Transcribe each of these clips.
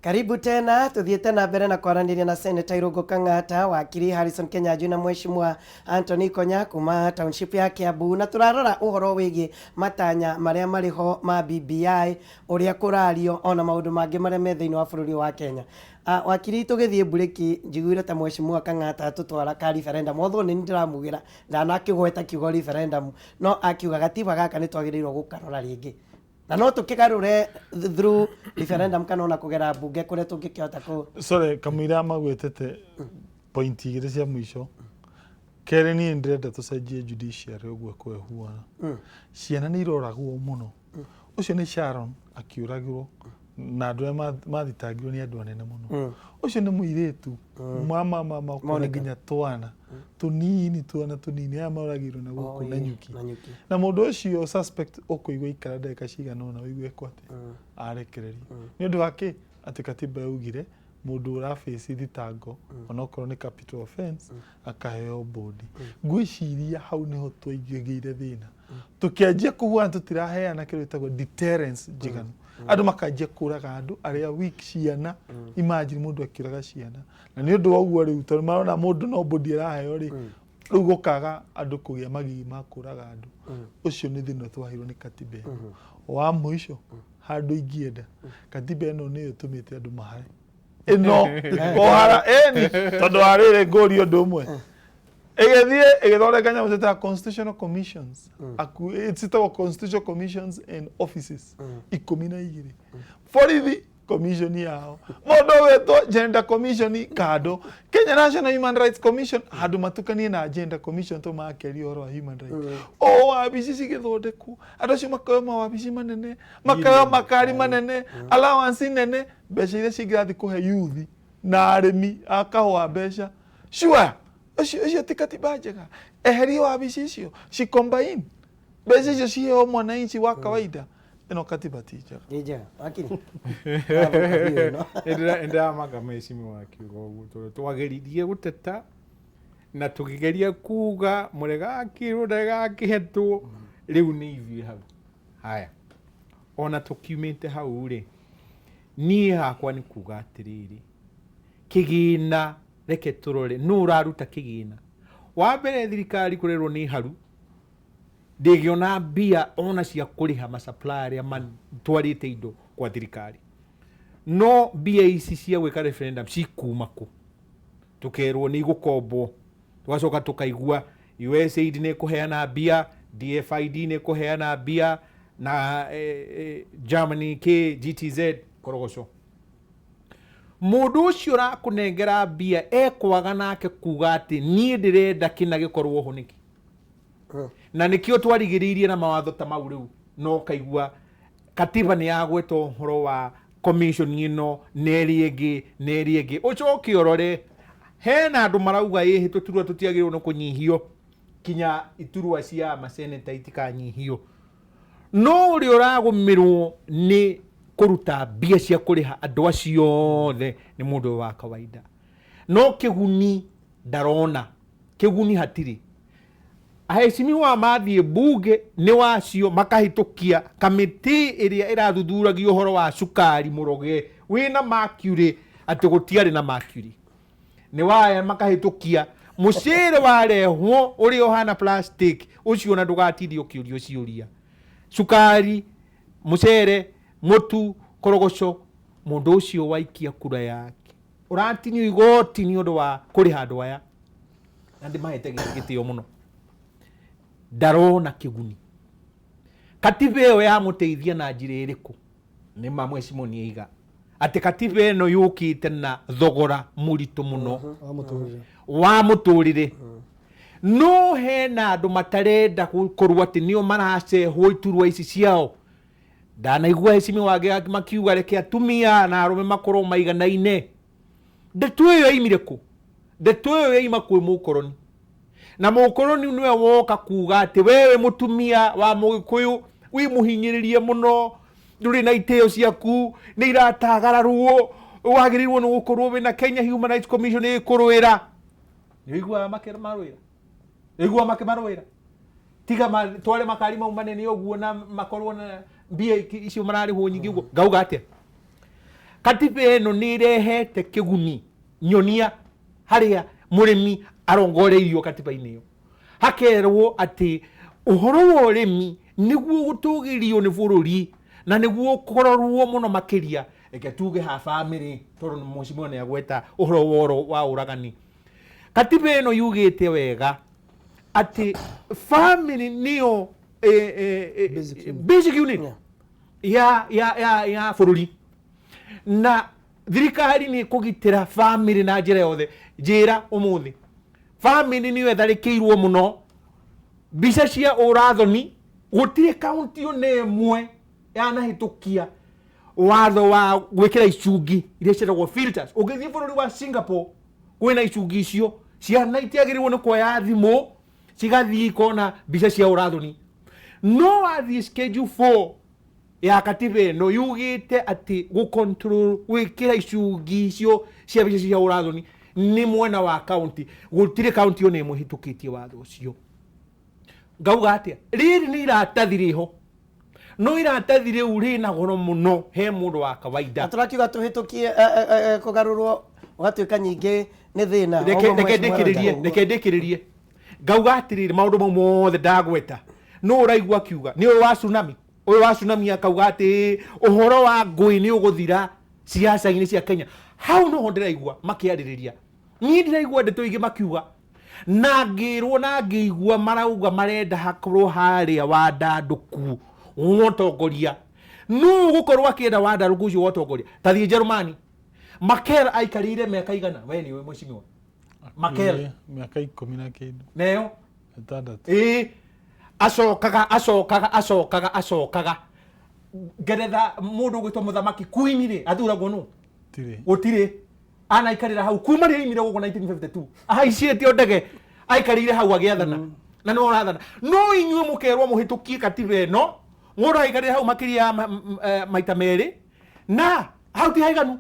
Karibu tena tuthiĩte na mbere na kwaranĩria na Senator Irũngũ Kang'ata, wakiri Harrison Kenyanjui na Mheshimiwa Anthony Konya kuma township ya Kiambu, na tũrarora ũhoro wĩgiĩ matanya marĩa marĩ ho ma BBI, ũrĩa kũrario ona maũndũ mangĩ marĩa me thĩinĩ wa bũrũri wa Kenya. Wakiri, tũgĩthiĩ mburĩki njiguire ta Mheshimiwa Kang'ata atũtwara ka referendum, although nĩ ndĩramugĩra ndanakĩgweta kiugo referendum, no akiuga gatiba gaka nĩ twagĩrĩirwo gũkarora rĩngĩ na no tũkĩgarũre through referendum kana ona kũgera mbunge kũrĩa tũngĩkĩhota kũ. Sorry, kamũira magwĩtĩte point igĩrĩ cia mũico. Kerĩ, niĩ ndĩrenda tũcenjie judiciary ũguo kwĩhuana. Ciana nĩ iroragwo mũno. Ũcio nĩ Sharon akĩũragirwo na andũ arĩa mathitangirwo nĩ andũ anene mũno. Ũcio nĩ mũirĩtu mama mama ũkona. Monica. Nginya twana tũnini, twana tũnini aya moragirwo na gũkũ na nyuki. Na nyuki. Na mũndũ ũcio suspect ũkũigua ikara ndagĩka cigana ũna ũigue ko atĩ arekererio nĩ ũndũ wa kĩ? Atĩ katiba yaugire mũndũ ũrabaci thitango onokorwo nĩ capital offense akaheo bond. Ngwĩciria hau nĩho twaingĩgĩire thĩna, tũkĩanjia kũhuana tũtiraheana kĩndũ gĩtagwo deterrence njiganu. Andũ makanjia kũraga andũ arĩa weak, ciana. Imagine mũndũ akĩũraga ciana na nĩ ũndũ wa ũguo rĩu tondũ marona mũndũ no bond araheo rĩ, rĩu gũkaga andũ kũgĩa magigi ma kũraga andũ. Ũcio nĩ thĩna twaheirwo nĩ katiba ĩno. Wa mũico, handũ ingĩenda, katiba ĩno nĩyo ĩtũmĩte andũ mahare ĩno kũhara ĩni, tondũ wa rĩrĩ, ngũria ũndũ ũmwe. Ĩgĩthiĩ ĩgĩthondeka nyamũ ciĩtaga constitutional commissions, citagwo constitutional commissions and offices 12, borithi commission yao, mũndũ ũgwĩtwo gender commission kando, Kenya National Human Rights Commission handũ matukanie na gender commission to makeria ũhoro wa human rights. O wabici cigĩthondekwo, andũ acio makaoyo mawabici manene, makaoyo makari manene, allowance nene, mbeca iria cingĩrathiĩ kũhe youth na arĩmi a kahũa mbeca. Sure, ũcio ũcio ti katiba njega. Eherie wabici icio, cicombine mbeca icio ciheo mwananchi wa kawaida. Ĩno katiba ti njega. Nĩ njega, wakiri. Nĩndĩramaka mheshimiwa akiuga ũguo tondũ twageririe gũteta na tũkĩgeria kuga mũregakĩrwo ndagakĩhetwo. Rĩu nĩ ithuĩ hau haya ona tũkiumĩte hau rĩ, niĩ hakwa nĩ kuga atĩrĩrĩ, kĩgĩna, reke tũrore nũ ũraruta kĩgĩna. Wa mbere, thirikari kũrerwo nĩ haru ndĩngĩona mbia ona cia kũrĩha masupplier arĩa matwarĩte indo kwa thirikari. No mbia ici cia gwĩka referendum cikuma kũ? Tũkerwo nĩ igũkombwo, tũgacoka tũkaigua USAID nĩ ĩkũheana mbia, DFID nĩ ĩkũheana mbia na Germany k GTZ korogoco. Mũndũ ũcio ũrakũnengera mbia ekwaga nake kuga atĩ niĩ ndĩrenda kĩna gĩkorwo ho nĩkĩ? Na nĩkĩo twarigĩrĩirie na mawatho ta mau. Rĩu no kaigua katiba nĩ yagweta ũhoro wa commission ĩno na ĩrĩa ĩngĩ na ĩrĩa ĩngĩ. Ũcoke ũrore hena andũ marauga ĩhĩ tũturwa tũtiagĩrĩirwo nĩ kũnyihio, kinya iturwa cia maseneta itikanyihio, no ũrĩa ũragũmĩrwo nĩ kũruta mbia cia kũrĩha andũ acio othe nĩ mũndũ ũyũ wa kawaida. No kĩguni ndarona, kĩguni hatirĩ. Aheshimiwa mathiĩ mbunge nĩ wacio makahĩtũkia kamĩtĩ ĩrĩa ĩrathuthuragia ũhoro wa cukari mũroge wĩna mercury, atĩ gũtiarĩ na mercury. Nĩ waya makahĩtũkia mũcere warehwo ũrĩa ũhana plastic ũcio, ona ndũgatinde ũkĩũrio ciũria. Cukari, mũcere, mũtu, korogoco, mũndũ ũcio waikia kura yake ũratinio igoti nĩ ũndũ wa kũrĩha andũ aya na ndĩmahete gĩtĩo mũno, ndarona kĩguni. Katiba ĩyo yamũteithia na njĩra ĩrĩkũ? Nĩ ma mheshimiwa nĩ aiga atĩ katiba ĩno yũkĩte na thogora mũritũ mũno wa mũtũrĩre. Wa mũtũrĩre. No hena andũ matarenda gũkorwo atĩ nĩo maracehwo iturwa ici ciao. Ndanaigua heshimiwa wake makiuga reke atumia na arũme makorwo maiganaine. Ndeto ĩyo yaimire kũ? Ndeto ĩyo yaima kwĩ mũkoroni, na mũkoroni nĩwe woka kuga atĩ wewe mũtumia wa mũgĩkũyũ wĩ mũhinyĩrĩrie mũno, ndũrĩ na itĩo ciaku nĩ iratagararwo, wagĩrĩirwo nĩ gũkorwo wĩna Kenya Human Rights Commission ĩkũrũĩra. Nĩ ũiguaga makĩmarũĩra? Nĩ ũiguaga makĩmarũĩra? Tiga tware makari mau manene ũguo na makorwo na mbia icio mararĩhwo nyingĩ ũguo. Ngauga atĩa? Katiba ĩno nĩ ĩrehete kĩguni nyonia harĩa mũrĩmi arongoreirio katiba-inĩ ĩyo. Hakerwo atĩ ũhoro wa ũrĩmi nĩguo gũtũgĩrio nĩ bũrũri na nĩguo kũrorwo mũno makĩria. Reke tuge ha bamĩrĩ, tondũ mheshimiwa nĩ agweta ũhoro wa wa ũragani. Katiba ĩno yugĩte wega atĩ family nĩyo Basic unit. Basic unit ya bũrũri, na thirikari nĩ ĩkũgitĩra family na njĩra yothe. Njĩra ũmũthĩ family nĩyo ĩtharĩkĩirwo mũno mbica cia ũrathoni. Gũtirĩ kaunti ona ĩmwe yanahĩtũkia watho wa gwĩkĩra icungi iria ciĩtagwo filters. Ũngĩthiĩ bũrũri wa Singapore, kwĩna icungi icio, ciana itiagĩrĩirwo nĩ kuoya thimũ cigathiĩ ikona mbica cia ũrathoni. No wathiĩ schedule 4 ya katiba ĩno, yugĩte atĩ gũcontrol gwĩkĩra icungi icio cia mbica cia ũrathoni nĩ mwena wa kaunti. Gũtirĩ kaunti ona ĩmwe ĩhĩtũkĩtie watho ũcio. Ngauga atĩa? Rĩrĩ nĩ iratathi rĩho, no iratathi rĩu rĩna goro mũno he mũndũ wa kawaida. Na tũrakiuga tũhĩtũkie kũgarũrwo ũgatuĩka nyingĩ nĩ thĩna. Reke Ũguo reke mheshimiwa ndĩkĩrĩrie. Rwanda. Reke ndĩkĩrĩrie. Ngauga atĩrĩrĩ, maũndũ mau mothe ndagweta, no ũraigua akiuga nĩ ũyũ wa tsunami, ũyũ wa tsunami akauga atĩ ũhoro wa ngũĩ nĩ ũgũthira ciaca-inĩ cia Kenya. Hau noho ndĩraigua makĩarĩrĩria. Niĩ ndĩraigua ndeto ingĩ makiuga na ngĩrwo na ngĩigua marauga marenda hakorwo harĩa wandandũku wa ũtongoria. Nũ ũgũkorwo akĩenda wandandũku ũcio wa ũtongoria? Ta thiĩ Njerumani, Merkel aikarĩire mĩaka igana? We nĩũĩ, mheshimiwa Merkel? Mĩaka 10 na kĩndũ. Neyo 6. Ĩĩ, acokaga acokaga acokaga acokaga. Ngeretha, mũndũ ũgwĩtwo mũthamaki, queen rĩ, athuragwo nũ? Tirĩ. Gũtirĩ anaikarĩra hau kuma rĩrĩa aimire gũkũ 1952, ahaicĩte o ndege, aikarĩire hau agĩathana na nĩwe ũrathana. No inyuĩ mũkerwo mũhĩtũkie katiba ĩno, mũndũ aikarĩre hau makĩria ya maita merĩ, na hau ti haiganu.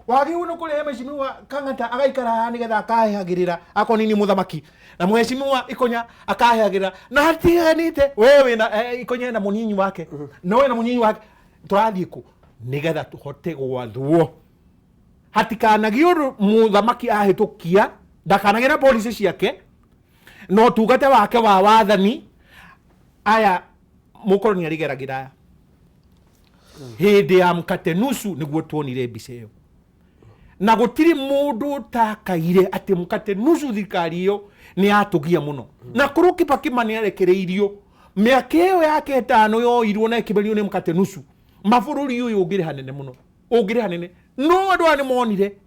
Wagĩrĩirwo nĩ kũrehe mheshimiwa Kang'ata agaikara haha nĩgetha akahehagĩrĩra akorwo nĩ mũthamaki, na mheshimiwa Ikonya akahehagĩrĩra na hatiganĩte. We wĩna Ikonya na mũnyinyi wake, na we na mũnyinyi wake. Tũrathiĩ kũ nĩgetha tũhote gwathwo? Hatikanagie ũndũ mũthamaki ahĩtũkia, ndakanagĩe na policy ciake na ũtungata wake wa wathani. Aya mũkoroni arĩgeragĩra aya hĩndĩ ya mkate nusu, nĩguo tuonire mbica ĩyo, na gũtirĩ mũndũ ũtakaire atĩ mkate nusu thirikari ĩyo nĩ yatũgia mũno. Na korwo Kibaki ma nĩ arekereirio mĩaka ĩyo yake 5 yoirwo na ĩkĩmerio nĩ mkate nusu, mabũrũri ũyũ ũngĩrĩ hanene mũno, ũngĩrĩ hanene. No andũ aya nĩ monire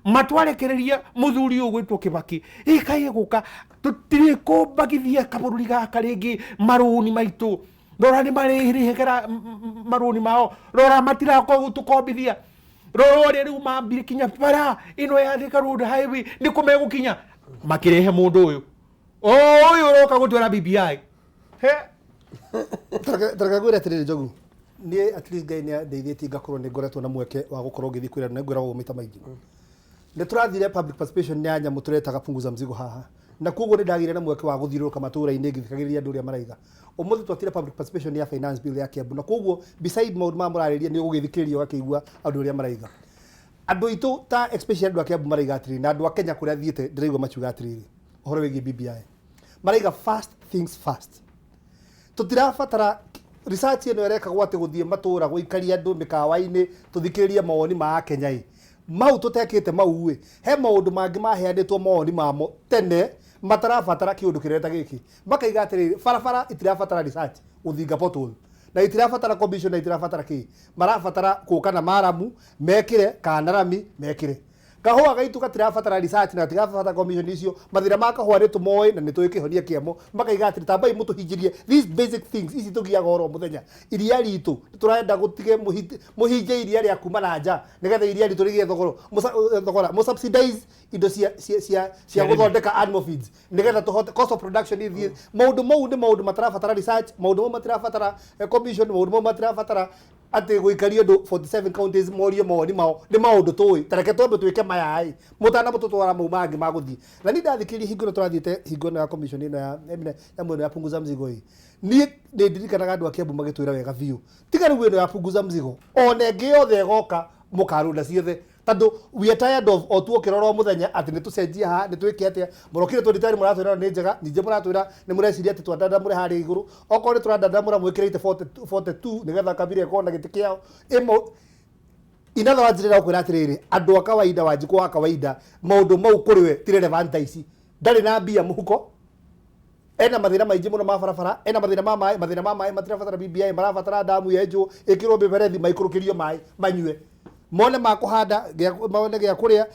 matwarekereria mũthuri ũyũ gwĩtwo Kibaki ĩkaĩ gũka, tũtirĩ kũmbagithia kabũrũri gaka rĩngĩ marũni maitũ. Rora nĩ marĩrĩhĩgĩra marũni mao, rora matirakombithia, rora ũrĩa rĩu mambire kinya bara ĩno ya Thika Road Highway nĩ kũ megũkinya. Makĩrehe mũndũ ũyũ, o ũyũ ũroka gũtwĩra BBI he. Tareke ngwĩre atĩrĩrĩ, Njogu, niĩ at least Ngai nĩ andeithĩtie ngakorwo nĩ ngoretwo na mweke wa gũkorwo ngĩthiĩ kwĩra na ngwĩragwo maita maingĩ. Nĩ tũrathire public participation ya nyamũ tũretaga punguza mzigo haha, na koguo nĩ ndagĩire na mweke wa gũthiũrũrũka matũũra-inĩ ngĩthikagĩrĩria andũ ũrĩa maraiga. Ũmũthĩ twatire public participation ya finance bill ya Kiambu, na koguo beside maũndũ maya mũrarĩria, nĩ ũgũgĩthikĩrĩria ũgakĩigua andũ ũrĩa maraiga. Andũ aitũ ta especially andũ a Kiambu maraiga atĩrĩrĩ, na andũ a Kenya kũrĩa thiĩte ndĩraigua makiuga atĩrĩrĩ, ũhoro wĩgiĩ BBI maraiga, first things first, tũtirabatara research ĩno ĩrekagwo atĩ gũthiĩ matũra gũikaria andũ mĩkawa-inĩ tũthikĩrĩrie mawoni ma Akenya. Ĩ mau tũtekĩte mau ĩ, he maũndũ mangĩ maheanĩtwo mawoni mamo tene matarabatara kĩũndũ kĩreta gĩkĩ. Makaiga atĩrĩrĩ, barabara itirabatara research gũthinga pothole, na itirabatara commission, na itirabatara kĩ. Marabatara gũka na maramu mekĩre kana na rami mekĩre. Kahũa gaitũ gatirabatara research na gatirabatara commission icio. Mathĩna ma kahũa nĩ tũmoĩ na nĩ tũĩ kĩhonia kĩamo. Makaiga atĩrĩ, tambai mũtũhinjĩrie these basic things ici tũgiaga oro mũthenya. Iria ritũ tũrenda gũtige mũhinje iria rĩa kuma na nja nĩgetha iria ritũ rĩgĩe thogoro, thogora mũsubsidize indo cia gũthondeka animal feeds nĩgetha tũhote cost of production ithiĩ. Maũndũ mau nĩ maũndũ matarabatara research, maũndũ mau matirabatara commission, maũndũ mau matirabatara atĩ gũikaria andũ 47 counties morie mawoni mao. Nĩ maũndũ tũĩ. Tareke twambe twĩke maya ĩ mũtana mũtũtwara mau mangĩ magũthiĩ. Na niĩ ndathikĩrĩria hingo ĩno tũrathiĩte, hingo ĩno ya commission ĩno ya nyamũ ĩno ya punguza mzigo ĩ, niĩ nĩ ndirikanaga andũ a Kiambu magĩtwĩra wega biũ, tiga rĩu ĩno ya punguza mzigo, ona ĩngĩ yothe ĩgoka. Mũkarunda ciothe tondũ we are tired of o tuokĩra oro mũthenya atĩ nĩ tũcenjie haha, nĩ twĩke atĩa. Mũrokire 2010 mũratwĩra nĩ njega, ningĩ mũratwĩra nĩ mũreciria atĩ twandandamũre harĩa igũrũ. Okorwo nĩ tũrandandamũra mwĩkĩrĩte 40 42 nĩgetha kabira ĩkorwo na gĩtĩ kĩao ĩmo. In other words, ndĩrenda gũkwĩra atĩrĩrĩ, andũ a kawaida, Wanjikũ wa kawaida, maũndũ mau kũrĩ we ti relevant thaa ici. Ndarĩ na mbia mũhuko, ena mathĩna maingĩ mũno ma barabara, ena mathĩna ma maĩ. Mathĩna ma maĩ matirabatara BBI, marabatara ndamu yenjwo, ĩkĩrwo mĩberethi, maikũrũkĩrio maĩ manyue, mone ma kũhanda, mone gĩa kũrĩa.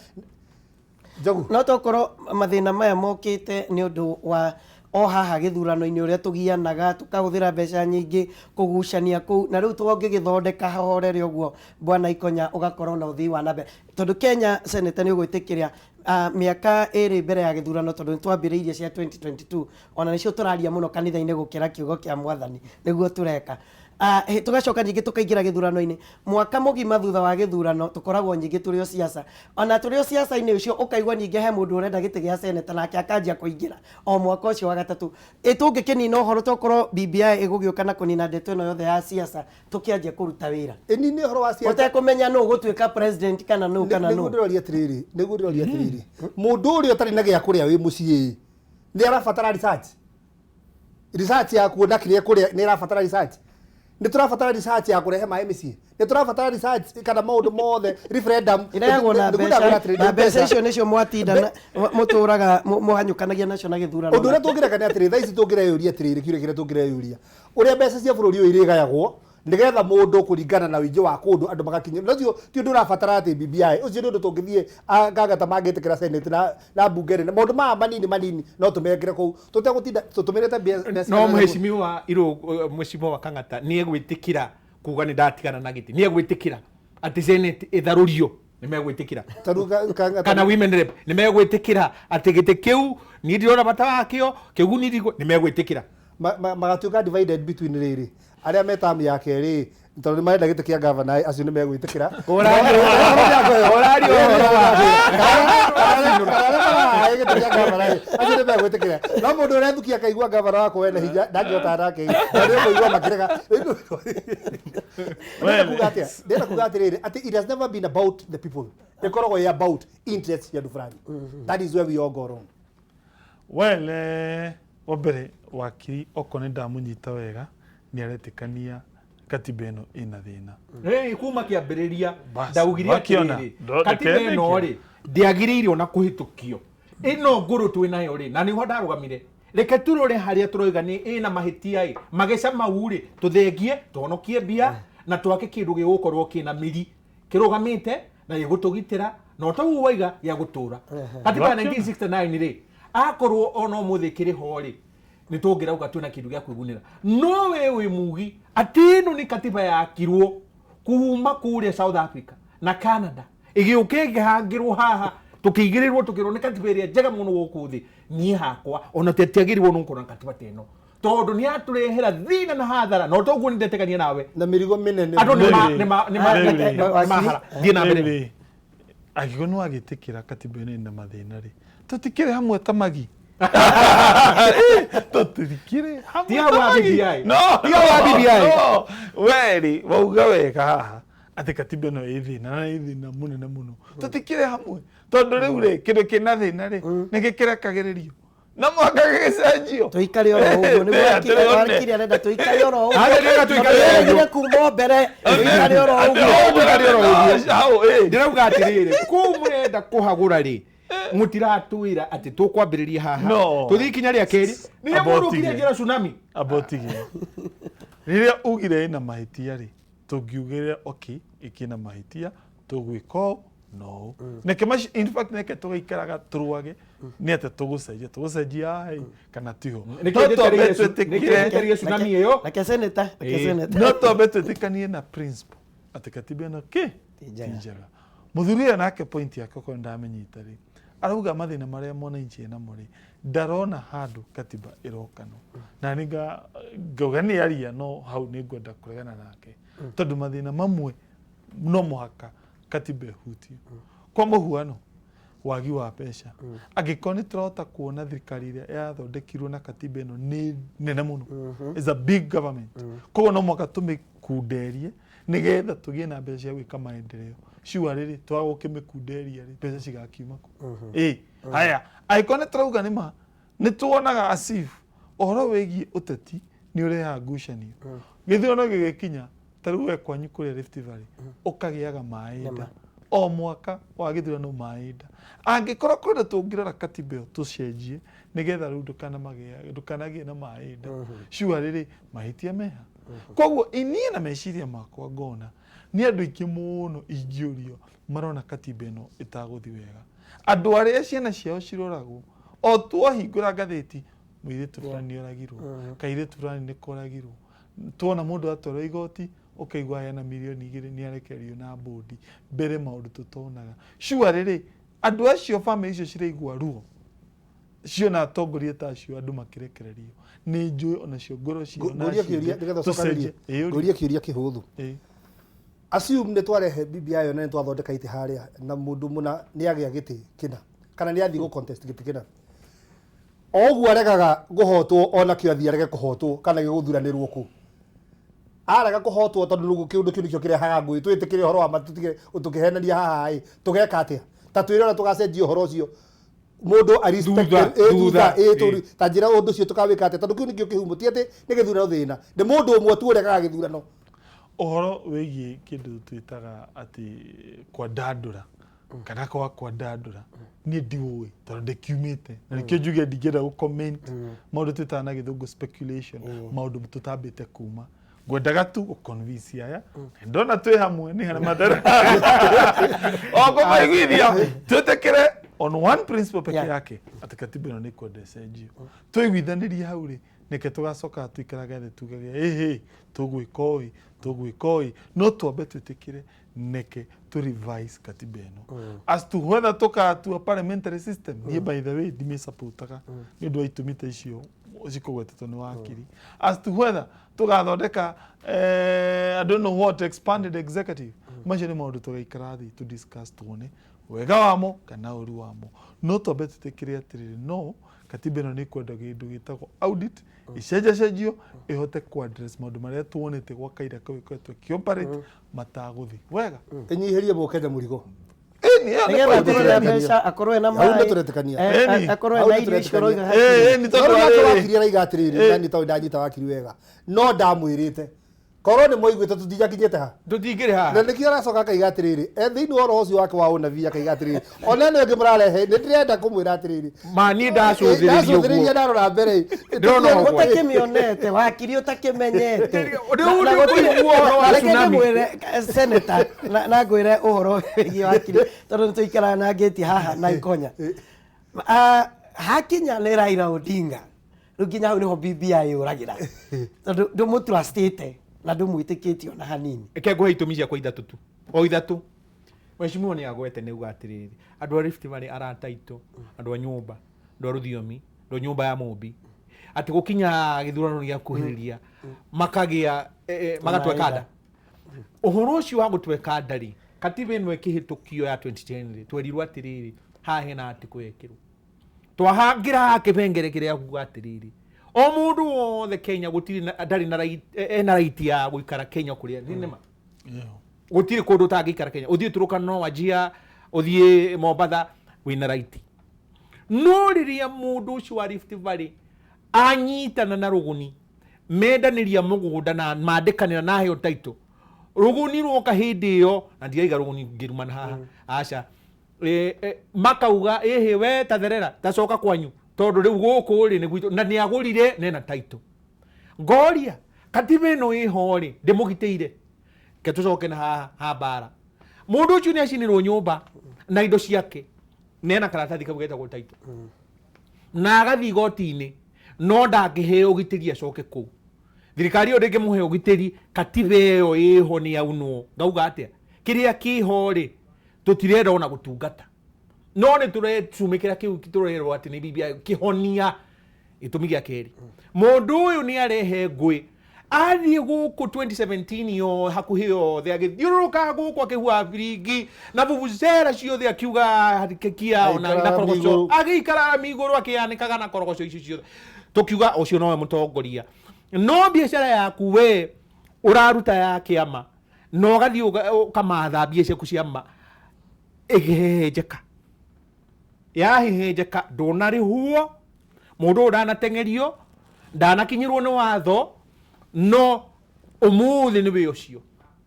Njogu. No tokorwo mathĩna maya mokĩte nĩ ũndũ wa o haha gĩthurano-inĩ, ũrĩa tũgianaga tũkahũthĩra mbeca nyingĩ kũgucania kũu, na rĩu tũngĩgĩthondeka hahorere ũguo, bwana Ikonya, ũgakorwo na ũthii wa na mbere, tondũ Kenya, Senator, nĩ ũgwĩtĩkĩria mĩaka 2 mbere ya gĩthurano, tondũ nĩ twambĩrĩirie cia 2022, ona nĩcio tũraria mũno kanitha-inĩ gũkĩra kiugo kĩa mwathani, nĩguo tũreka. Tũgacoka ningĩ tũkaingĩra gĩthurano-inĩ mwaka mũgima thutha wa gĩthurano, tũkoragwo nyingĩ tũrĩ o siasa, ona tũrĩ o siasa-inĩ ũcio ũkaigua ningĩ he mũndũ ũrenda gĩtĩ gĩa seneta, nake akanjia kũingĩra o mwaka ũcio wa gatatũ. Ĩ tũngĩkĩnina ũhoro, tokorwo BBI ĩgũgĩũka na kũnina ndeto ĩno yothe ya siasa, tũkĩanjia kũruta wĩra Ĩni nĩ ũhoro wa siasa ũtekũmenya nũ ũgũtuĩka president kana nũ kana nĩguo nũ. Ndĩroria atĩrĩrĩ, nĩguo ndĩroria atĩrĩrĩ, mũndũ ũrĩa ũtarĩ na gĩa kũrĩa wĩ mũciĩ nĩ arabatara research, research ya kuona kĩrĩa kũrĩa, nĩ ĩrabatara research. Nĩ tũrabatara research ya kũrehe maĩ mĩciĩ, nĩ tũrabatara research kana maũndũ mothe, referendum Ĩrehagwo na Nĩguo mbeca, ndakwĩra atĩrĩrĩ, na mbeca icio nĩcio mwatinda mũtũraga mũhanyũkanagia nacio na gĩthurano. Ũndũ ũrĩa tũngĩreka nĩ atĩrĩ, thaa ici tũngĩreyũria atĩrĩrĩ, kĩũria kĩrĩa tũngĩreyũria, ũrĩa mbeca cia bũrũri ũyũ irĩgayagwo nĩgetha mũndũ kũringana na ũingĩ wa kũndũ andũ magakinya, na ũcio ti ũndũ ũrabatara atĩ BBI. Ũcio nĩ ũndũ tũngĩthiĩ ngangata mangĩtĩkĩra Senate na mbunge nene, maũndũ maya manini manini no tũmekĩre kũu tũtegũtinda tũtũmĩrĩte mbeca. No mheshimiwa Irũngũ, mheshimiwa wa Kang'ata nĩ egwĩtĩkĩra kuga nĩ ndatigana na gĩtĩ? Nĩ egwĩtĩkĩra atĩ Senate ĩtharũrio? Nĩ megwĩtĩkĩra? Tarĩu Kang'ata Kana women rep nĩ megwĩtĩkĩra atĩ gĩtĩ kĩu niĩ ndirona bata wakĩo, kĩguni nĩ megwĩtĩkĩra? Magatuĩka divided between rĩrĩ, arĩa me term ya kerĩ, tondũ nĩ marenda gĩtĩ kĩa gavana, acio nĩ megwĩtĩkĩra. Ũraria ũhoro wa gĩtĩ kĩa gavana, acio nĩ megwĩtĩkĩra, no mũndũ ũrĩa thukia akaigua gavana wakwa wena hinya ndangĩhota nake, na nĩ ũkũigua makĩrega. Ndĩrenda kuga atĩa? Ndĩrenda kuga atĩrĩrĩ, atĩ it has never been about the people, ĩkoragwo ĩ about interest cia andũ fulani. That is where we all go wrong. Well, wa mbere, wakiri, okorwo nĩ ndamũnyita wega, nĩ aretĩkania katiba ĩno ĩna thĩna. Hey, kuma kĩambĩrĩria Bas, ndaugire wakiona. atĩrĩrĩ, Reke katiba ĩno ndĩkie. rĩ, ndĩagĩrĩire ona kũhĩtũkio. Ĩno ngũrũ twĩ nayo rĩ, na nĩho ndarũgamire, reke turore harĩa tũroiga nĩ ĩna mahĩtia ĩ, mageca mau rĩ, tũthengie, tũhonokie mbia na twake kĩndũ gĩgũkorwo kĩna mĩri kĩrũgamĩte na gĩgũtũgitĩra, na ũtaguo waiga gĩa gũtũra. Katiba ya 1969 rĩ, akorwo ona ũmũthĩ kĩrĩ ho rĩ, nĩ tũngĩrauga twĩna kĩndũ gĩa kwĩgunĩra. No we wĩ mugi atĩ ĩno nĩ katiba yakirwo kuma kũrĩa South Africa na Canada, ĩgĩũka ĩkĩhangĩrwo haha, tũkĩigĩrĩrwo, tũkĩrwo nĩ katiba ĩrĩa njega mũno gũkũ thĩ. Niĩ hakwa ona tetiagĩrĩrwo nĩ gũkorwo na katiba ta ĩno, tondũ nĩ yatũrehera thĩna na hathara, na ũtoguo nĩ ndetegania nawe. Na mĩrigo mĩnene. Andũ nĩ ma- Rĩrĩ. nĩ ma- nĩ ma- Rĩrĩ. nĩ mahara. Thiĩ na mbere. Rĩrĩ, angĩkorwo nĩ wagĩtĩkĩra katiba ĩno ĩna mathĩna rĩ, tũtikĩrĩ hamwe ta magi, tũtikĩrĩ hamwe Ti hau ta wa magi. BBI. No, Ti hau wa BBI. no. We rĩ, wauga wega haha atĩ katiba ĩno ĩ thĩna, na ĩ thĩna mũnene mũno. Tũtikĩrĩ hamwe tondũ rĩu rĩ, kĩndũ kĩna thĩna rĩ, nĩkĩ kĩrekagĩrĩrio na mwaka gĩgĩcenjio? Tũikare oro ũguo nĩguo. Atĩ one. Wakiri arenda tũikare oro ũguo. Arĩa ndĩrenda tũikare oro ũguo. Tũikare kuma o mbere, tũikare oro ũguo. Tũikare oro ũguo. Hau, ĩ. Ndĩrauga atĩrĩrĩ, kũu mũrenda kũhagũra rĩ, mũtiratwĩra atĩ tũkwambĩrĩria haha, No. tũthiĩ ikinya rĩa kerĩ nĩrĩa Amba mũndũ ũkire ũtige. njĩra tsunami. Amba ũtige. Rĩrĩa ugire ĩna mahĩtia rĩ, tũngiugire okay, ĩkĩna mahĩtia, tũgwĩka ũũ na ũũ. Neke in fact neke tũgaikaraga tũrũage nĩ atĩ tũgũcenjia haha ĩ, kana tiho. Nĩkĩo No twambe njetereire twĩtĩkire njetereire tsunami ĩyo. Reke senator, reke senator. No twambe twĩtĩkanie na principle atĩ katiba ĩno kĩ Ti njega. ti njega. Mũthuri ũyũ nake, point yake, okorwo ndamenyita rĩ, arauga mathĩna marĩa mwananchi enamo rĩ, ndarona handũ katiba ĩrokano na nĩ ngauga nĩ aria, no hau nĩ ngwenda kũregana nake, tondũ mathĩna mamwe no mũhaka katiba ĩhutio. Kwa mũhuano, wagi wa mbeca, angĩkorwo nĩ tũrahota kuona thirikari ĩrĩa yathondekirwo na katiba ĩno nĩ nene mũno, is a big government, koguo no mũhaka tũmĩkunderie nĩgetha tũgĩe na mbeca cia gwĩka maendeleo. Sure rĩrĩ twaga gũkĩmĩkunderia rĩ, mbeca cigakiuma kũ? Ĩ haya, angĩkorwo nĩ tũrauga nĩ ma nĩ tuonaga as if ũhoro wĩgiĩ ũteti nĩ ũrehaga ngucanio, gĩthurano gĩgĩkinya, ta rĩu we kwanyu kũrĩa Rift Valley ũkagĩaga maĩ nda o mwaka wa gĩthurano, maĩ nda. Angĩkorwo kwenda tũngĩrora katiba ĩyo tũcenjie nĩgetha rĩu ndũkanagĩe na maĩ nda, sure rĩrĩ mahĩtia meha. Koguo iniĩ na meciria makwa ngona nĩ andũ aingĩ mũno ingĩũrio marona katiba ĩno ĩtagũthi wega, andũ arĩa ciana ciao ciroragwo o twahingũra ngathĩti, mũirĩtu fulani nĩ oragirwo, kairĩtu fulani nĩ koragirwo, tuona mũndũ atwarwo igoti ũkaigua ena 2 mirioni nĩ arekererio na bũndi mbere, maũndũ tũtonaga. Sure rĩrĩ andũ acio, famĩlĩ icio ciraigua ruo ciona atongoria ta acio andũ makĩrekererio, nĩ njũĩ onacio ngoro ciao na Ngũrie kĩũria ciothe nĩgetha tũcenjie. ũcokanĩrie. Ĩĩ, ũria. Ngũrie kĩũria kĩhũthũ. Ĩĩ. Assume nĩ twarehe BBI na nĩ twathondeka itĩ harĩa na mũndũ mũna nĩ agĩa gĩtĩ kĩna kana nĩ athiĩ gũ contest gĩtĩ kĩna, o ũguo aregaga kũhotwo, ona kĩo athiĩ arege kũhotwo kana gĩgũthuranĩrwo kũ arega kũhotwo, tondũ rĩu kĩũndũ kĩu nĩkĩo kĩrehaga ngũĩ. Twĩtĩkĩre ũhoro wa ma, tũtige tũkĩhenania haha ĩ, tũgeka atĩa? Ta twĩre ũrĩa tũgacenjia ũhoro ũcio mũndũ a respect. Thutha, Ĩ, thutha, thutha ĩ, ta njĩra ũndũ ũcio tũkawĩka atĩa, tondũ kĩu nĩkĩo kĩhumo, ti atĩ nĩ gĩthurano thĩna, nĩ mũndũ ũmwe tu ũregaga gĩthurano. Ũhoro wĩgiĩ kĩndũ twĩtaga atĩ kwandandũra kana kwaga kwandandũra, niĩ ndiũĩ tondũ ndĩkiumĩte, na nĩkĩo njuge ndingĩenda gũ comment maũndũ twĩtaga na gĩthũngũ speculation, maũndũ tũtambĩte kuma. Ngwendaga tu gũ convince aya ndona twĩ hamwe nĩ harĩa matara o kũmaiguithia twĩtĩkĩre on one principle peke yake, atĩ katiba ĩno nĩ kwenda ĩcenjio. Tũiguithanĩrie hau rĩ, nĩke tũgacoka tũikarage thĩ tugage ĩhĩ tũgwĩka ũĩ tũgwĩka ũĩ, no twambe twĩtĩkĩre neke to revise katiba ĩno. As to whether tũkatua parliamentary system, niĩ by the way ndimĩsupportaga nĩ ũndũ wa itũmi ta icio cikũgwetetwo nĩ wakiri. As to whether tũgathondeka I don't know what expanded executive, macio nĩ maũndũ tũgaikara thĩ to discuss, tuone wega wamo kana ũru wamo, no twambe twĩtĩkĩre atĩrĩrĩ, no katiba ĩno nĩ ĩkwenda kĩndũ gĩtagwo audit, ĩcenjacenjio ĩhote ku address maũndũ marĩa tuonete gwa kahinda kau ĩkoretwo ĩkĩoperate matagũthi wega. Ĩnyihĩrie mũkenya mũrigo. Ĩni, ĩyo nĩ nĩgetha point akorwo na ĩrĩa. mbeca, akorwo ena Hau nĩ maĩ, tũretĩkania. Ĩni. akorwo Hau ena nĩ irio icio tũretĩkania. ũroiga hatirĩ. Ĩni, tondũ No nake rĩrĩ- wakiri araiga atĩrĩrĩ, nani tondũ ndanyita wakiri wega, no ndamwĩrĩte korwo nĩ moiguĩte tũtinjakinyĩte ha. Tũtingĩrĩ Na haha. nĩkĩo aracoka akaiga atĩrĩrĩ, e thĩinĩ wa ũhoro ũcio wake wa ũnabii akaiga atĩrĩrĩ, ona ĩno ĩngĩ mũrarehe nĩ ndĩrenda kũmwĩra atĩrĩrĩ, Ma niĩ ndacũthĩrĩria ndacũthĩrĩria ũguo. ndarora mbere. Ndĩrona ũguo. Ũtakĩmĩonete wakiri, ũtakĩmenyete. Rĩu Na nĩ gũtirĩ- kũigua ũhoro wa reke tsunami. ndĩmwĩre, senator, na ngwĩre ũhoro wĩgiĩ wakiri tondũ nĩ tũikaraga na ngĩti haha na ikonya. Ah, hakinya nĩ Raila Odinga, rĩu nginya hau nĩho BBI yũragĩra, tondũ ndũmũtrustĩte na ndũmwĩtĩkĩtie ona hanini. Reke nguhe itũmi ciakwa ithatũ tu, o ithatũ. Mheshimiwa nĩ agwete nĩ uga atĩrĩrĩ, andũ a Rift Valley arata aitũ, andũ a nyũmba, andũ a rũthiomi, andũ a nyũmba ya mũmbi, atĩ gũkinya gĩthurano gĩakuhĩrĩria makagĩa magatweka nda. Ũhoro ũcio wa gũtweka nda rĩ, katiba ĩno ĩkĩhĩtũkio ya 2010 rĩ, twerirwo atĩrĩrĩ, haha hena article yekĩrwo twahangĩra haha kĩbengere kĩrĩa kuga atĩrĩrĩ, o mũndũ wothe Kenya gũtirĩ ndarĩ na right, ena right ya gũikara Kenya kũrĩa nĩ nĩma. Gũtirĩ kũndũ ũtangĩikara Kenya, ũthiĩ Turkana, no Wajir, ũthiĩ Mombatha, wĩna right. No rĩrĩa mũndũ ũcio wa Rift Valley anyitana na rũguni, mendanĩria mũgũnda na mandĩkanĩra na aheo title, rũguni rwoka hĩndĩ ĩyo, na ndiraiga rũguni ngĩrumana haha, aca, makauga ĩhĩ we tatherera tacoka kwanyu tondũ rĩu gũkũ rĩ nĩ gwitũ na nĩ agũrire nena title. Ngoria katiba ĩno ĩho rĩ ndĩmũgitĩire? Ke tũcoke na haha ha mbara, mũndũ ũcio nĩ acinĩrwo nyũmba na indo ciake, nena karatathi kau getagwo title, na agathiĩ igoti-inĩ, no ndangĩheo ũgitĩri acoke kũu. Thirikari ĩyo ndĩngĩmũhe ũgitĩri, katiba ĩyo ĩho nĩ yaunwo. Ngauga atĩa, kĩrĩa kĩho rĩ tũtirenda ona gũtungata, no nĩ tũrecumĩkĩra kĩu tũrerwo atĩ nĩ BBI kĩhonia. Gĩtũmi gĩa kerĩ, mũndũ ũyũ nĩ arehe ngũĩ. Athiĩ gũkũ 2017 yo hakuhĩ yothe agĩthiũrũrũka gũkũ akĩhuha biringi na vuvuzela ciothe, akiuga kia ona na Aikaraga korogoco mĩigũrũ. Agĩikara mĩigũrũ akĩanĩkaga na korogoco icio ciothe, tũkiuga ũcio nowe mũtongoria. No biacara yaku we ũraruta ya kĩama na ũgathiĩ ũkamatha mbia ciaku cia ma. Ĩkĩhehenjeka, yahehenjeka, ndũnarĩhwo, mũndũ ũyũ ndanateng'erio, ndanakinyĩrwo nĩ watho, no ũmũthĩ nĩwe ũcio.